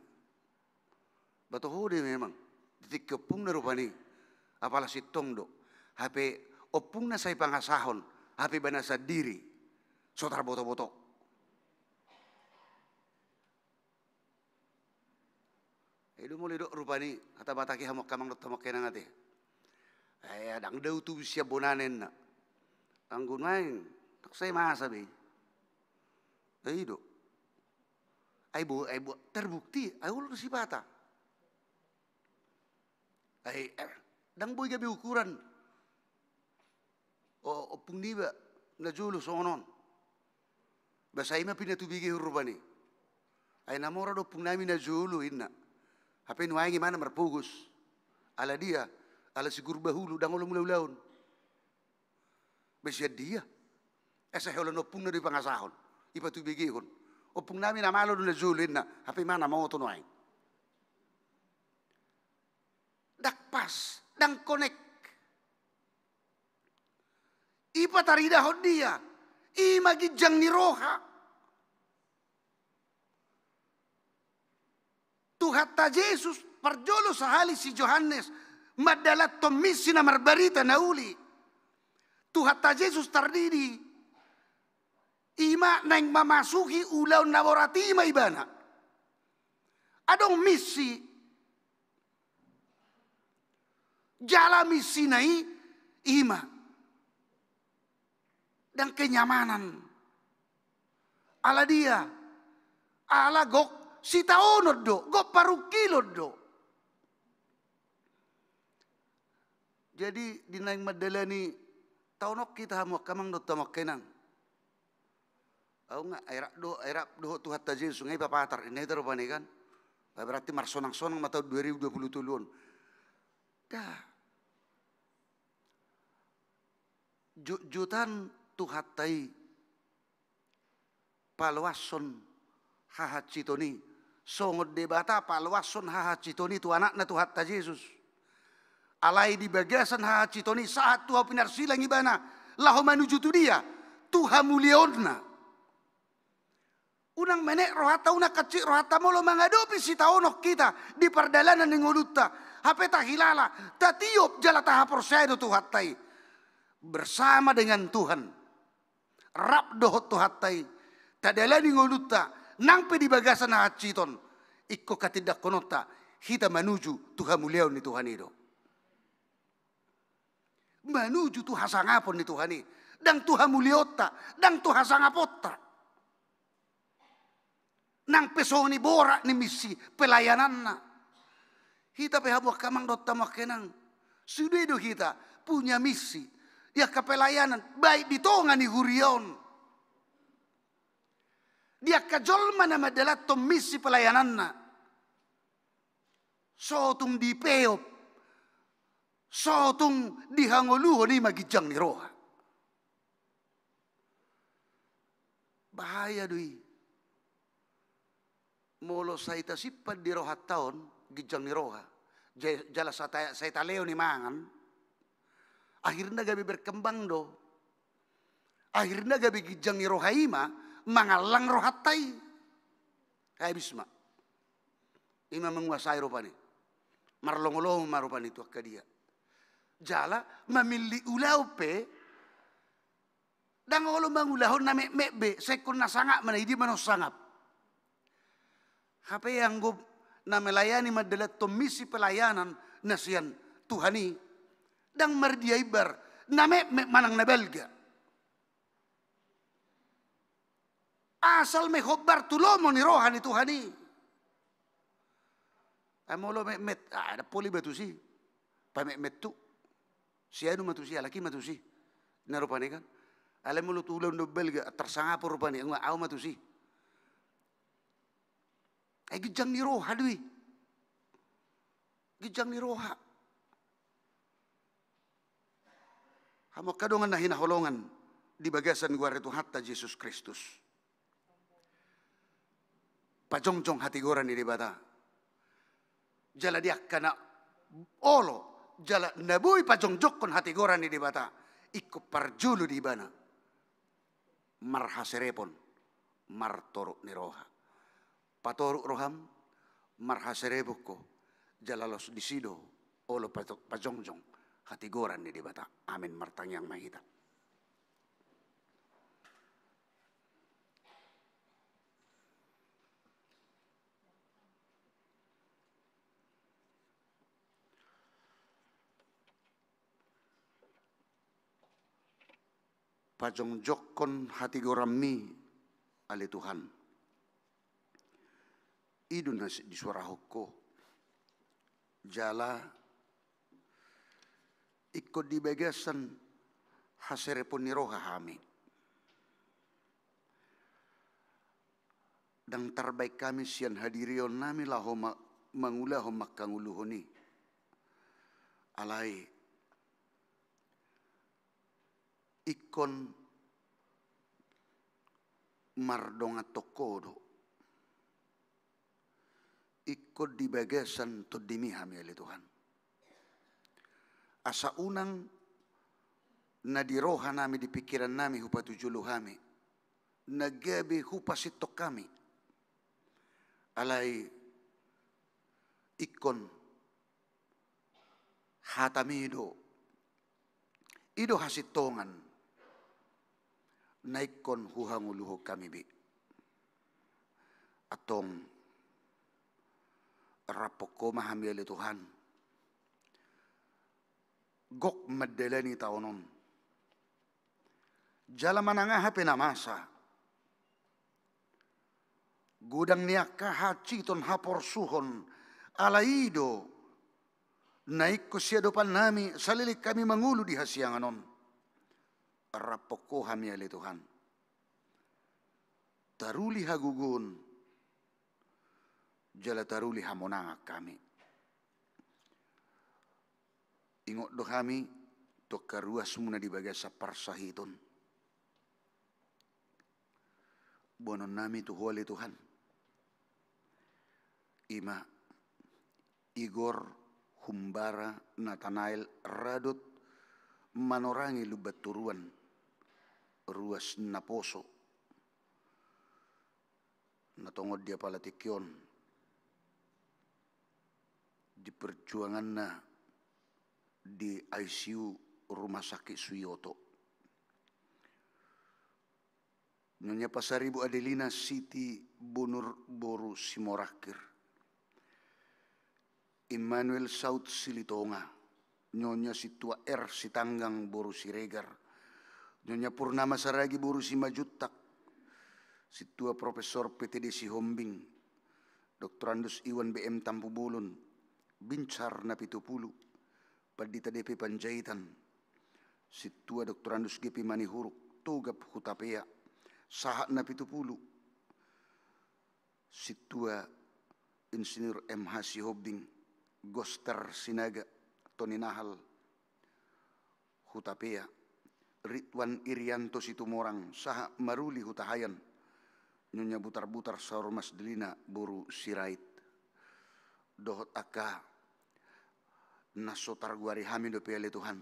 Ba toho do i memang, di tingki ompungna rupani, apala sintong do. Hape ompungna sai pangasahon, hape ibana sandiri so tarbotoboto. I do molo didok rupani hata Batak i hamu angka amang dohot hamu angka inang ate. Ai ndang dao tubu sian bonana inna. Anggo nuaeng ndang sai masa be i. Ai i do. Ai bo, ai bo, terbukti, ai olo do sipata. Ai, eh, ndang boi gabe ukuran. O, ompung niba najolo songon on. Ba sai ma pinatubegehon rupani. Ai na mora do ompung nami najolo inna. Hape nuaeng ibana marpogos. Ala dia, ala sigur bahulu ndang olo mulaulaon. Ba sian dia? Asa holan ompungna do ipangasahon, ipatubegehon. Ompung nami na malo do najolo inna, hape ibana maoto nuaeng. Ndang pas, ndang konek. I pataridahon dia, i ma ginjang ni roha. Tuhanta Jesus parjolo sahali si Johannes mandalanhon misi na marbarita na uli. Tuhanta Jesus tardidi, i ma naeng mamasuhi ulaon na borat i ma ibana. Adong misi. Jala misina i, i ma ndang kenyamanan. Ala dia? Ala gok sitaonon do, gok parungkilon do. Jadi di naeng mandalani taon on hita hamu angka amang dohot hamu angka inang. Au nga, ai rap do, ai rap dohot Tuhanta Jesus, nga ipapatar, inna hita rupani kan. Berarti marsonangsonang ma taon dua ribu dua puluh tolu on. Dah. Jotjotan Tuhanta i paloashon hahansiton i. Songon Debata paloashon hahansiton i tu Anakna Tuhanta Jesus. Alai di bagasan hahansiton i sahat tu hau pinarsilang ibana. Laho manuju tu dia? Tu hamuliaonna. Unang menek rohanta, unang hansit rohanta molo mangadopi sitaonon hita di pardalanan ni ngolunta. Hape tahilala, tatiop jala tahaporseai do Tuhanta i. Bersama dengan Tuhan. Rap dohot Tuhanta i. Tadalani ngolunta, nang pe di bagasan hahansiton. Ingkon hatindangkononta, hita manuju tu hamuliaon ni Tuhan i do. Manuju tu hasangapon ni Tuhan i. Ndang tu hamuliaonta, ndang tu hasangaponta. Nang pe songon i borat ni misi pelayananna. Hita pe hamu angka amang dohot hamu angka inang. Sude do hita punya misi. Di angka pelayanan, baik di tonga ni huria on. Di angka jolma na mandalanhon misi pelayananna. So tung dipeop. So tung dihangoluhon i ma ginjang ni roha. Bahaya do i. Molo sai tasimpan di rohanta on, ginjang ni roha. Ja-, jala sai ta-, sai talehon i mangan. Akhirna gabe berkembang do. Akhirna gabe ginjang ni roha i ma, mangallang rohanta i. Habis ma. I ma manguasai rupani. Marlongolongo ma rupani tu angka dia. Jala, mamillit ulaon pe, ndang olo mangulahon na metmet be, sai ingkon na sangap ma na i, dia ma na sangap. Hape anggo na melayani mandalanhon misi pelayanan na sian Tuhan i, ndang mardia imbar, na metmet manang na balga. Asal ma i hombar tu lomo ni roha ni Tuhan i. Ai molo metmet, ah, ndang pola iba tusi. Pametmet tu. Sianu ma tusi, halak i ma tusi. Na rupani kan. Alai molo tu ulaon na balga, tarsangap rupani, nga au ma tusi. Ai ginjang ni roha do i. Ginjang ni roha. Hamu angka dongan na hinaholongan di bagasan goar ni Tuhanta Jesus Kristus. Pajongjong hatigoran ni Debata. Jala di angka na olo, jala na boi pajongjongkon hatigoran ni Debata, ingkon parjolo di ibana marhaserepon, martorop ni roha. Patorop roham, marhaserepon ho, jala laos disi do olo pato-, pajongjong hatigoran ni Debata. Amin. Martangiang ma hita. Pajongjongkon hatigoranmi, ale Tuhan. I do na disuarahon ho. Jala ingkon di bagasan haserepon ni roha hami. Ndang tarbaen hami sian hadirionnami laho ma-, mangulahon mangkangoluhon i. Alai ingkon mardongan tu ho do. Ingkon di bagasan tondimi hami, ale Tuhan. Asa unang na di rohanami, di pingkirannami hupatujolo hami, na gabe hupasintong hami. Alai ingkon hatami do, i do hasintongan na ingkon huhangoluhon hami be. Antong raphon ho ma hami, ale Tuhan. Gok mandalani taon on. Jala manang aha pe na masa. Godang ni angka hansiton, haporsuhon, alai i do na ingkon siadopannami saleleng hami mangolu di hasiangan on. Raphon ho hami, ale Tuhan. taruli hagogoon jala taruli hamonangan hami. Ingot do hami tu angka ruasmuna di bagasan parsahiton. Boanonnami tu Ho ale Tuhan, i ma Igor, Humbara, Natanael, Radot, Manorangi, Lumbantoruan, ruas naposo na tongon di apala tingki on di perjuanganna di I C U Rumah Sakit Suyoto. Nyonya Pasaribu Adelina Siti Bonur boru Simorangkir, Immanuel Saud Silitonga, Nyonya Sintua R Sitanggang boru Siregar, Nyonya Purnama Saragi boru Simanjuntak, Sintua Profesor P T D Sihombing, Doktorandus Iwan B M Tampubolon, Binsar Napitupulu, Pandita D P Panjaitan, Sintua Doktorandus G P Manihuruk, Togab Hutapea, Sahat Napitupulu, Sintua Insinyur M H Sihombing, Goster Sinaga, Toni Nahal Hutapea, Ridwan Irianto Situmorang, sahat maruli Hutahaean, Nyonya Butarbutar Saur Mas Delina boru Sirait. Dohot angka na so targoari hami dope ale Tuhan,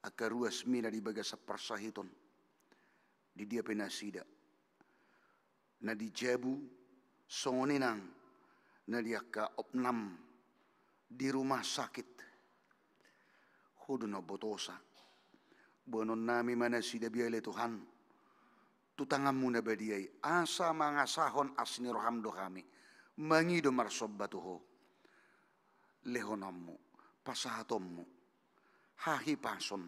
angka ruasmina di bagasan parsahiton, di dia pe nasida, na di jabu, songon i nang na di angka opnam di rumah sakit. Ho do na umbotosa. Boanonnami ma nasida be ale Tuhan tu tanganmu na badia i, asa mangasahon asi ni roham do hami mangido marsomba tu Ho. Lehononmu, pasahatonmu hahipason,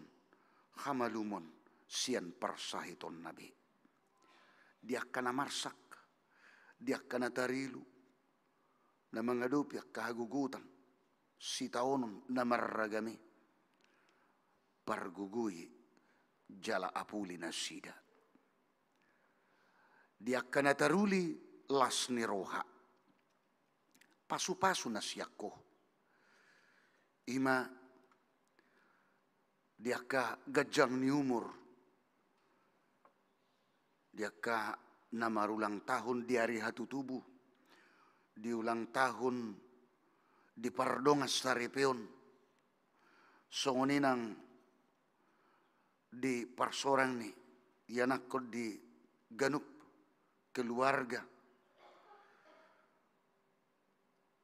hamalumon sian parsahitonna be. Di angka na marsak, di angka na tarilu, na mangadopi angka hagogotan sitaonon na marragam i, pargogoi jala apuli nasida. Di angka na taruli las ni roha, pasupasu na sian Ho. I ma di angka ganjang ni umur, di angka na marulang tahun di ari hatutubu, di ulang tahun di pardongan saripeon, songon i nang di parsorang ni ianakhon di ganup keluarga,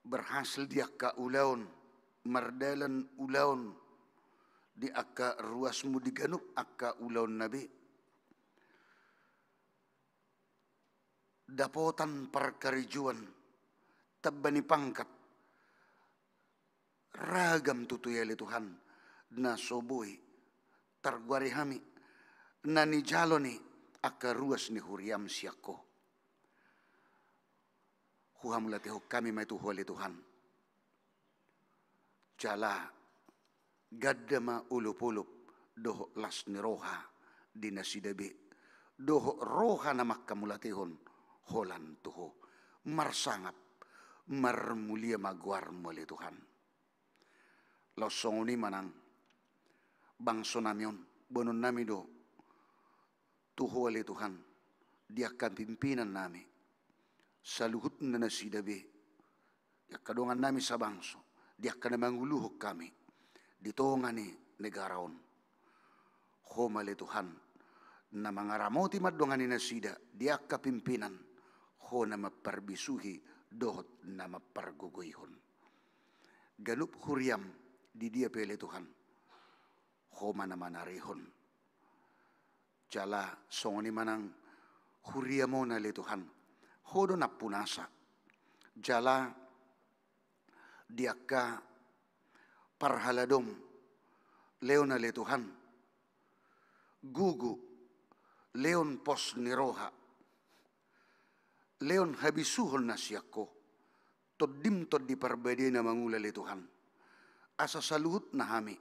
berhasil di angka ulaon, mardalan ulaon di angka ruasmu di ganup angka ulaonna be. Dapotan parkarejoan, tamba ni pangkat, ragam tutu i ale Tuhan na so boi targoari hami, na nijalo ni angka ruas ni huriam sian Ho. Huhamauliatehon hami ma i tu Ho ale Tuhan. Jala ganda ma olopolop dohot las ni roha di nasida be, dohot roha na manghamauliatehon holan tu Ho. Marsangap, marmulia ma goarmu ale Tuhan. Laos songon i ma nang bangsonami on, boanonnami do tu Ho ale Tuhan, di angka pimpinannami, saluhutna nasida be, di angka dongannami sabangso, di angka na manguluhon hami di tonga ni negara on. Ho ma ale Tuhan na mangaramoti mandongani nasida di angka pimpinan, Ho na mamparbisuhi dohot na mampargogoihon. Ganup huriam di dia pe ale Tuhan, Ho ma na manarihon. Jala songon i ma nang huriam on ale Tuhan, Ho do nampunasa. Jala di angka parhaladom, lehon ale Tuhan gogo, lehon pos ni roha, lehon habisuhon na sian Ho. Tondim Tondi Parbadia i na mangula ale Tuhan, asa saluhutna hami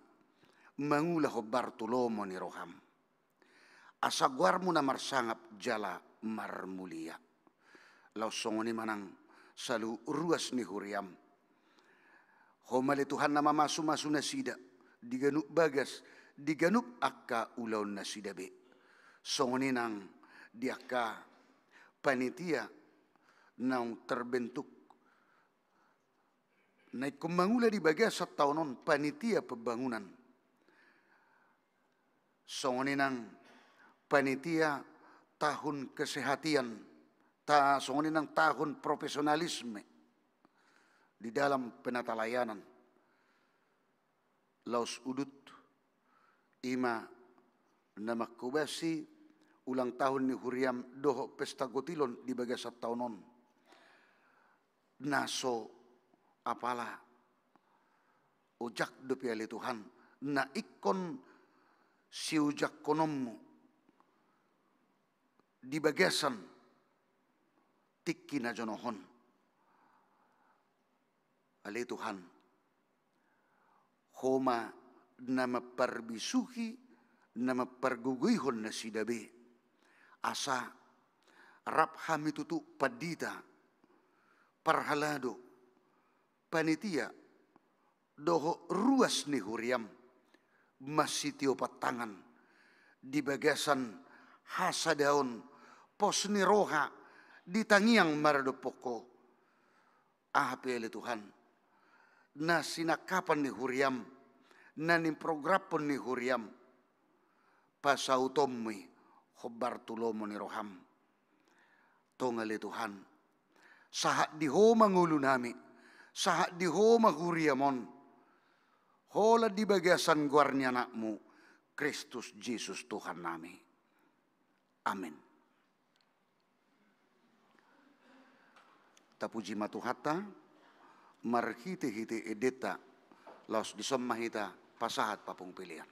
mangula hombar tu lomo ni roham. Asa goarmu na marsangap jala marmulia. Laos songon i ma nang saluhut ruas ni huriaM. Ho ma ale Tuhan na mamasumasu nasida di ganup bagas, di ganup angka ulaon nasida be. Songon i nang di angka panitia naung terbentuk, na ingkon mangula di bagasan taon on, panitia pembangunan. Songon i nang panitia tahun kesehatan, ta-, songon i nang tahun profesionalisme di dalam penatalayanan. Laos udut i ma na manghobasi ulang tahun ni huriaM dohot pesta gotilon di bagasan taon on. Na so apala ojak dope ale Tuhan, na ingkon siojakkononMu di bagasan tingki na jonohon. Ale Tuhan, Ho ma na mamparbisuhi, na mampargogoihon nasida be. Asa rap hami tutu pandita, parhalado, panitia, dohot ruas ni huriaM, masitiopan tangan di bagasan hasadaon, pos ni roha, di tangiang maradophon Ho. Aha pe ale Tuhan, na sinangkapan ni huriaM, na niprogramhon ni huriaM, pasautonMu i hombar tu lomo ni rohaM. Tong ale Tuhan, sahat di Ho ma ngolunami, sahat di Ho ma huriaM on, holan di bagasan goar ni AnakMu, Kristus Jesus Tuhannami. Amen. Tapuji ma Tuhanta, marhitehite endenta, laos dison ma hita pasahat papunguan.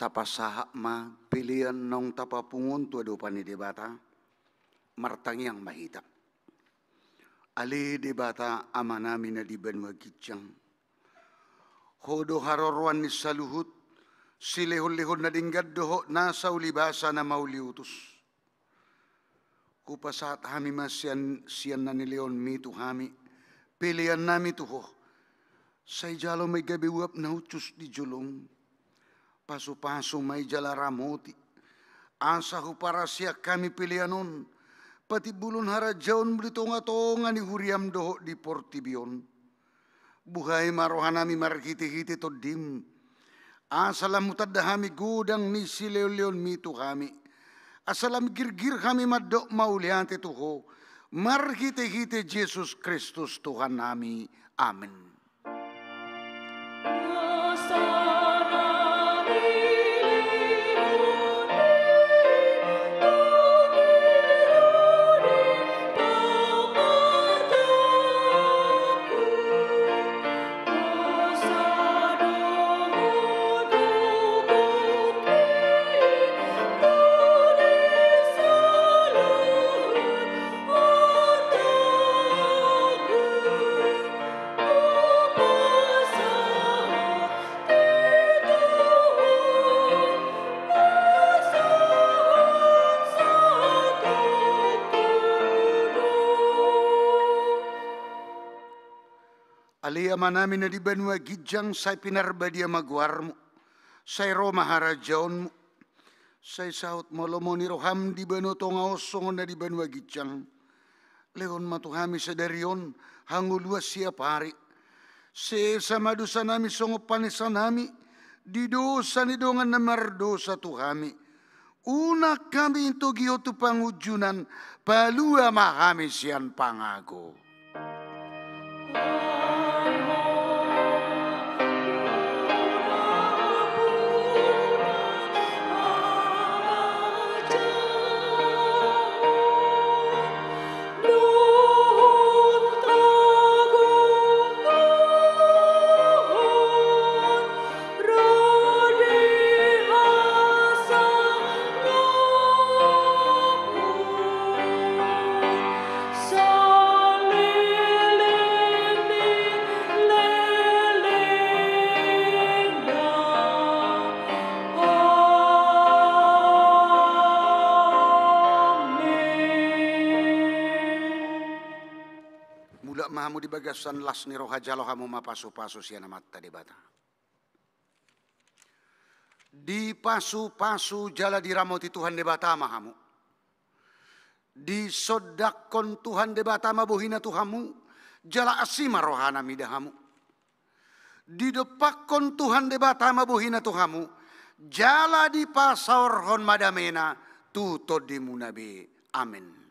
Tapasahat ma pelean naung tapapungu on tu adopan ni Debata. Martangiang ma hita. Ale Debata Amanami na di banua ginjang, Ho do haroroan ni saluhut, silehonlehon na denggan dohot nasa ulibasa na mauliutus. Hupasahat hami ma sian, sian na nilehonmi tu hami peleannami tu Ho. Sai jalo ma i gabe uap na hushus di jolom. Pasupasu ma i jala ramoti, asa huparasian hami pelean on patimbulhon harajaonmu di tongatonga ni huriam dohot di portibi on. Buhai ma rohanami marhitehite Tondim, asa lam hutanda hami godang ni silehonlehonmi tu hami, asa lam girgir hami mandok mauliate tu Ho, marhitehite Jesus Kristus Tuhannami. Amen. Ale Amanami na di banua ginjang, sai pinarbadia ma goarmu, sai ro ma harajaonmu, sai saut ma lomo ni roham di banua tonga on songon na di banua ginjang. Lehon ma tu hami sadari on hangoluan siapari. Sesa ma dosanami songon panesanami di dosa ni dongan na mardosa tu hami. Unang hami togihon tu pangunjunan, palua ma hami sian pangago. Mulak ma hamu di bagasan las ni roha, jalo hamu ma pasupasu sian Amanta Debata. Dipasupasu jala diramoti Tuhan Debata ma hamu. Disondangkon Tuhan Debata ma bohina tu hamu, jala asi ma rohana mida hamu. Didompakkon Tuhan Debata ma bohina tu hamu, jala dipasaorhon ma damena tu tondimuna be. Amen.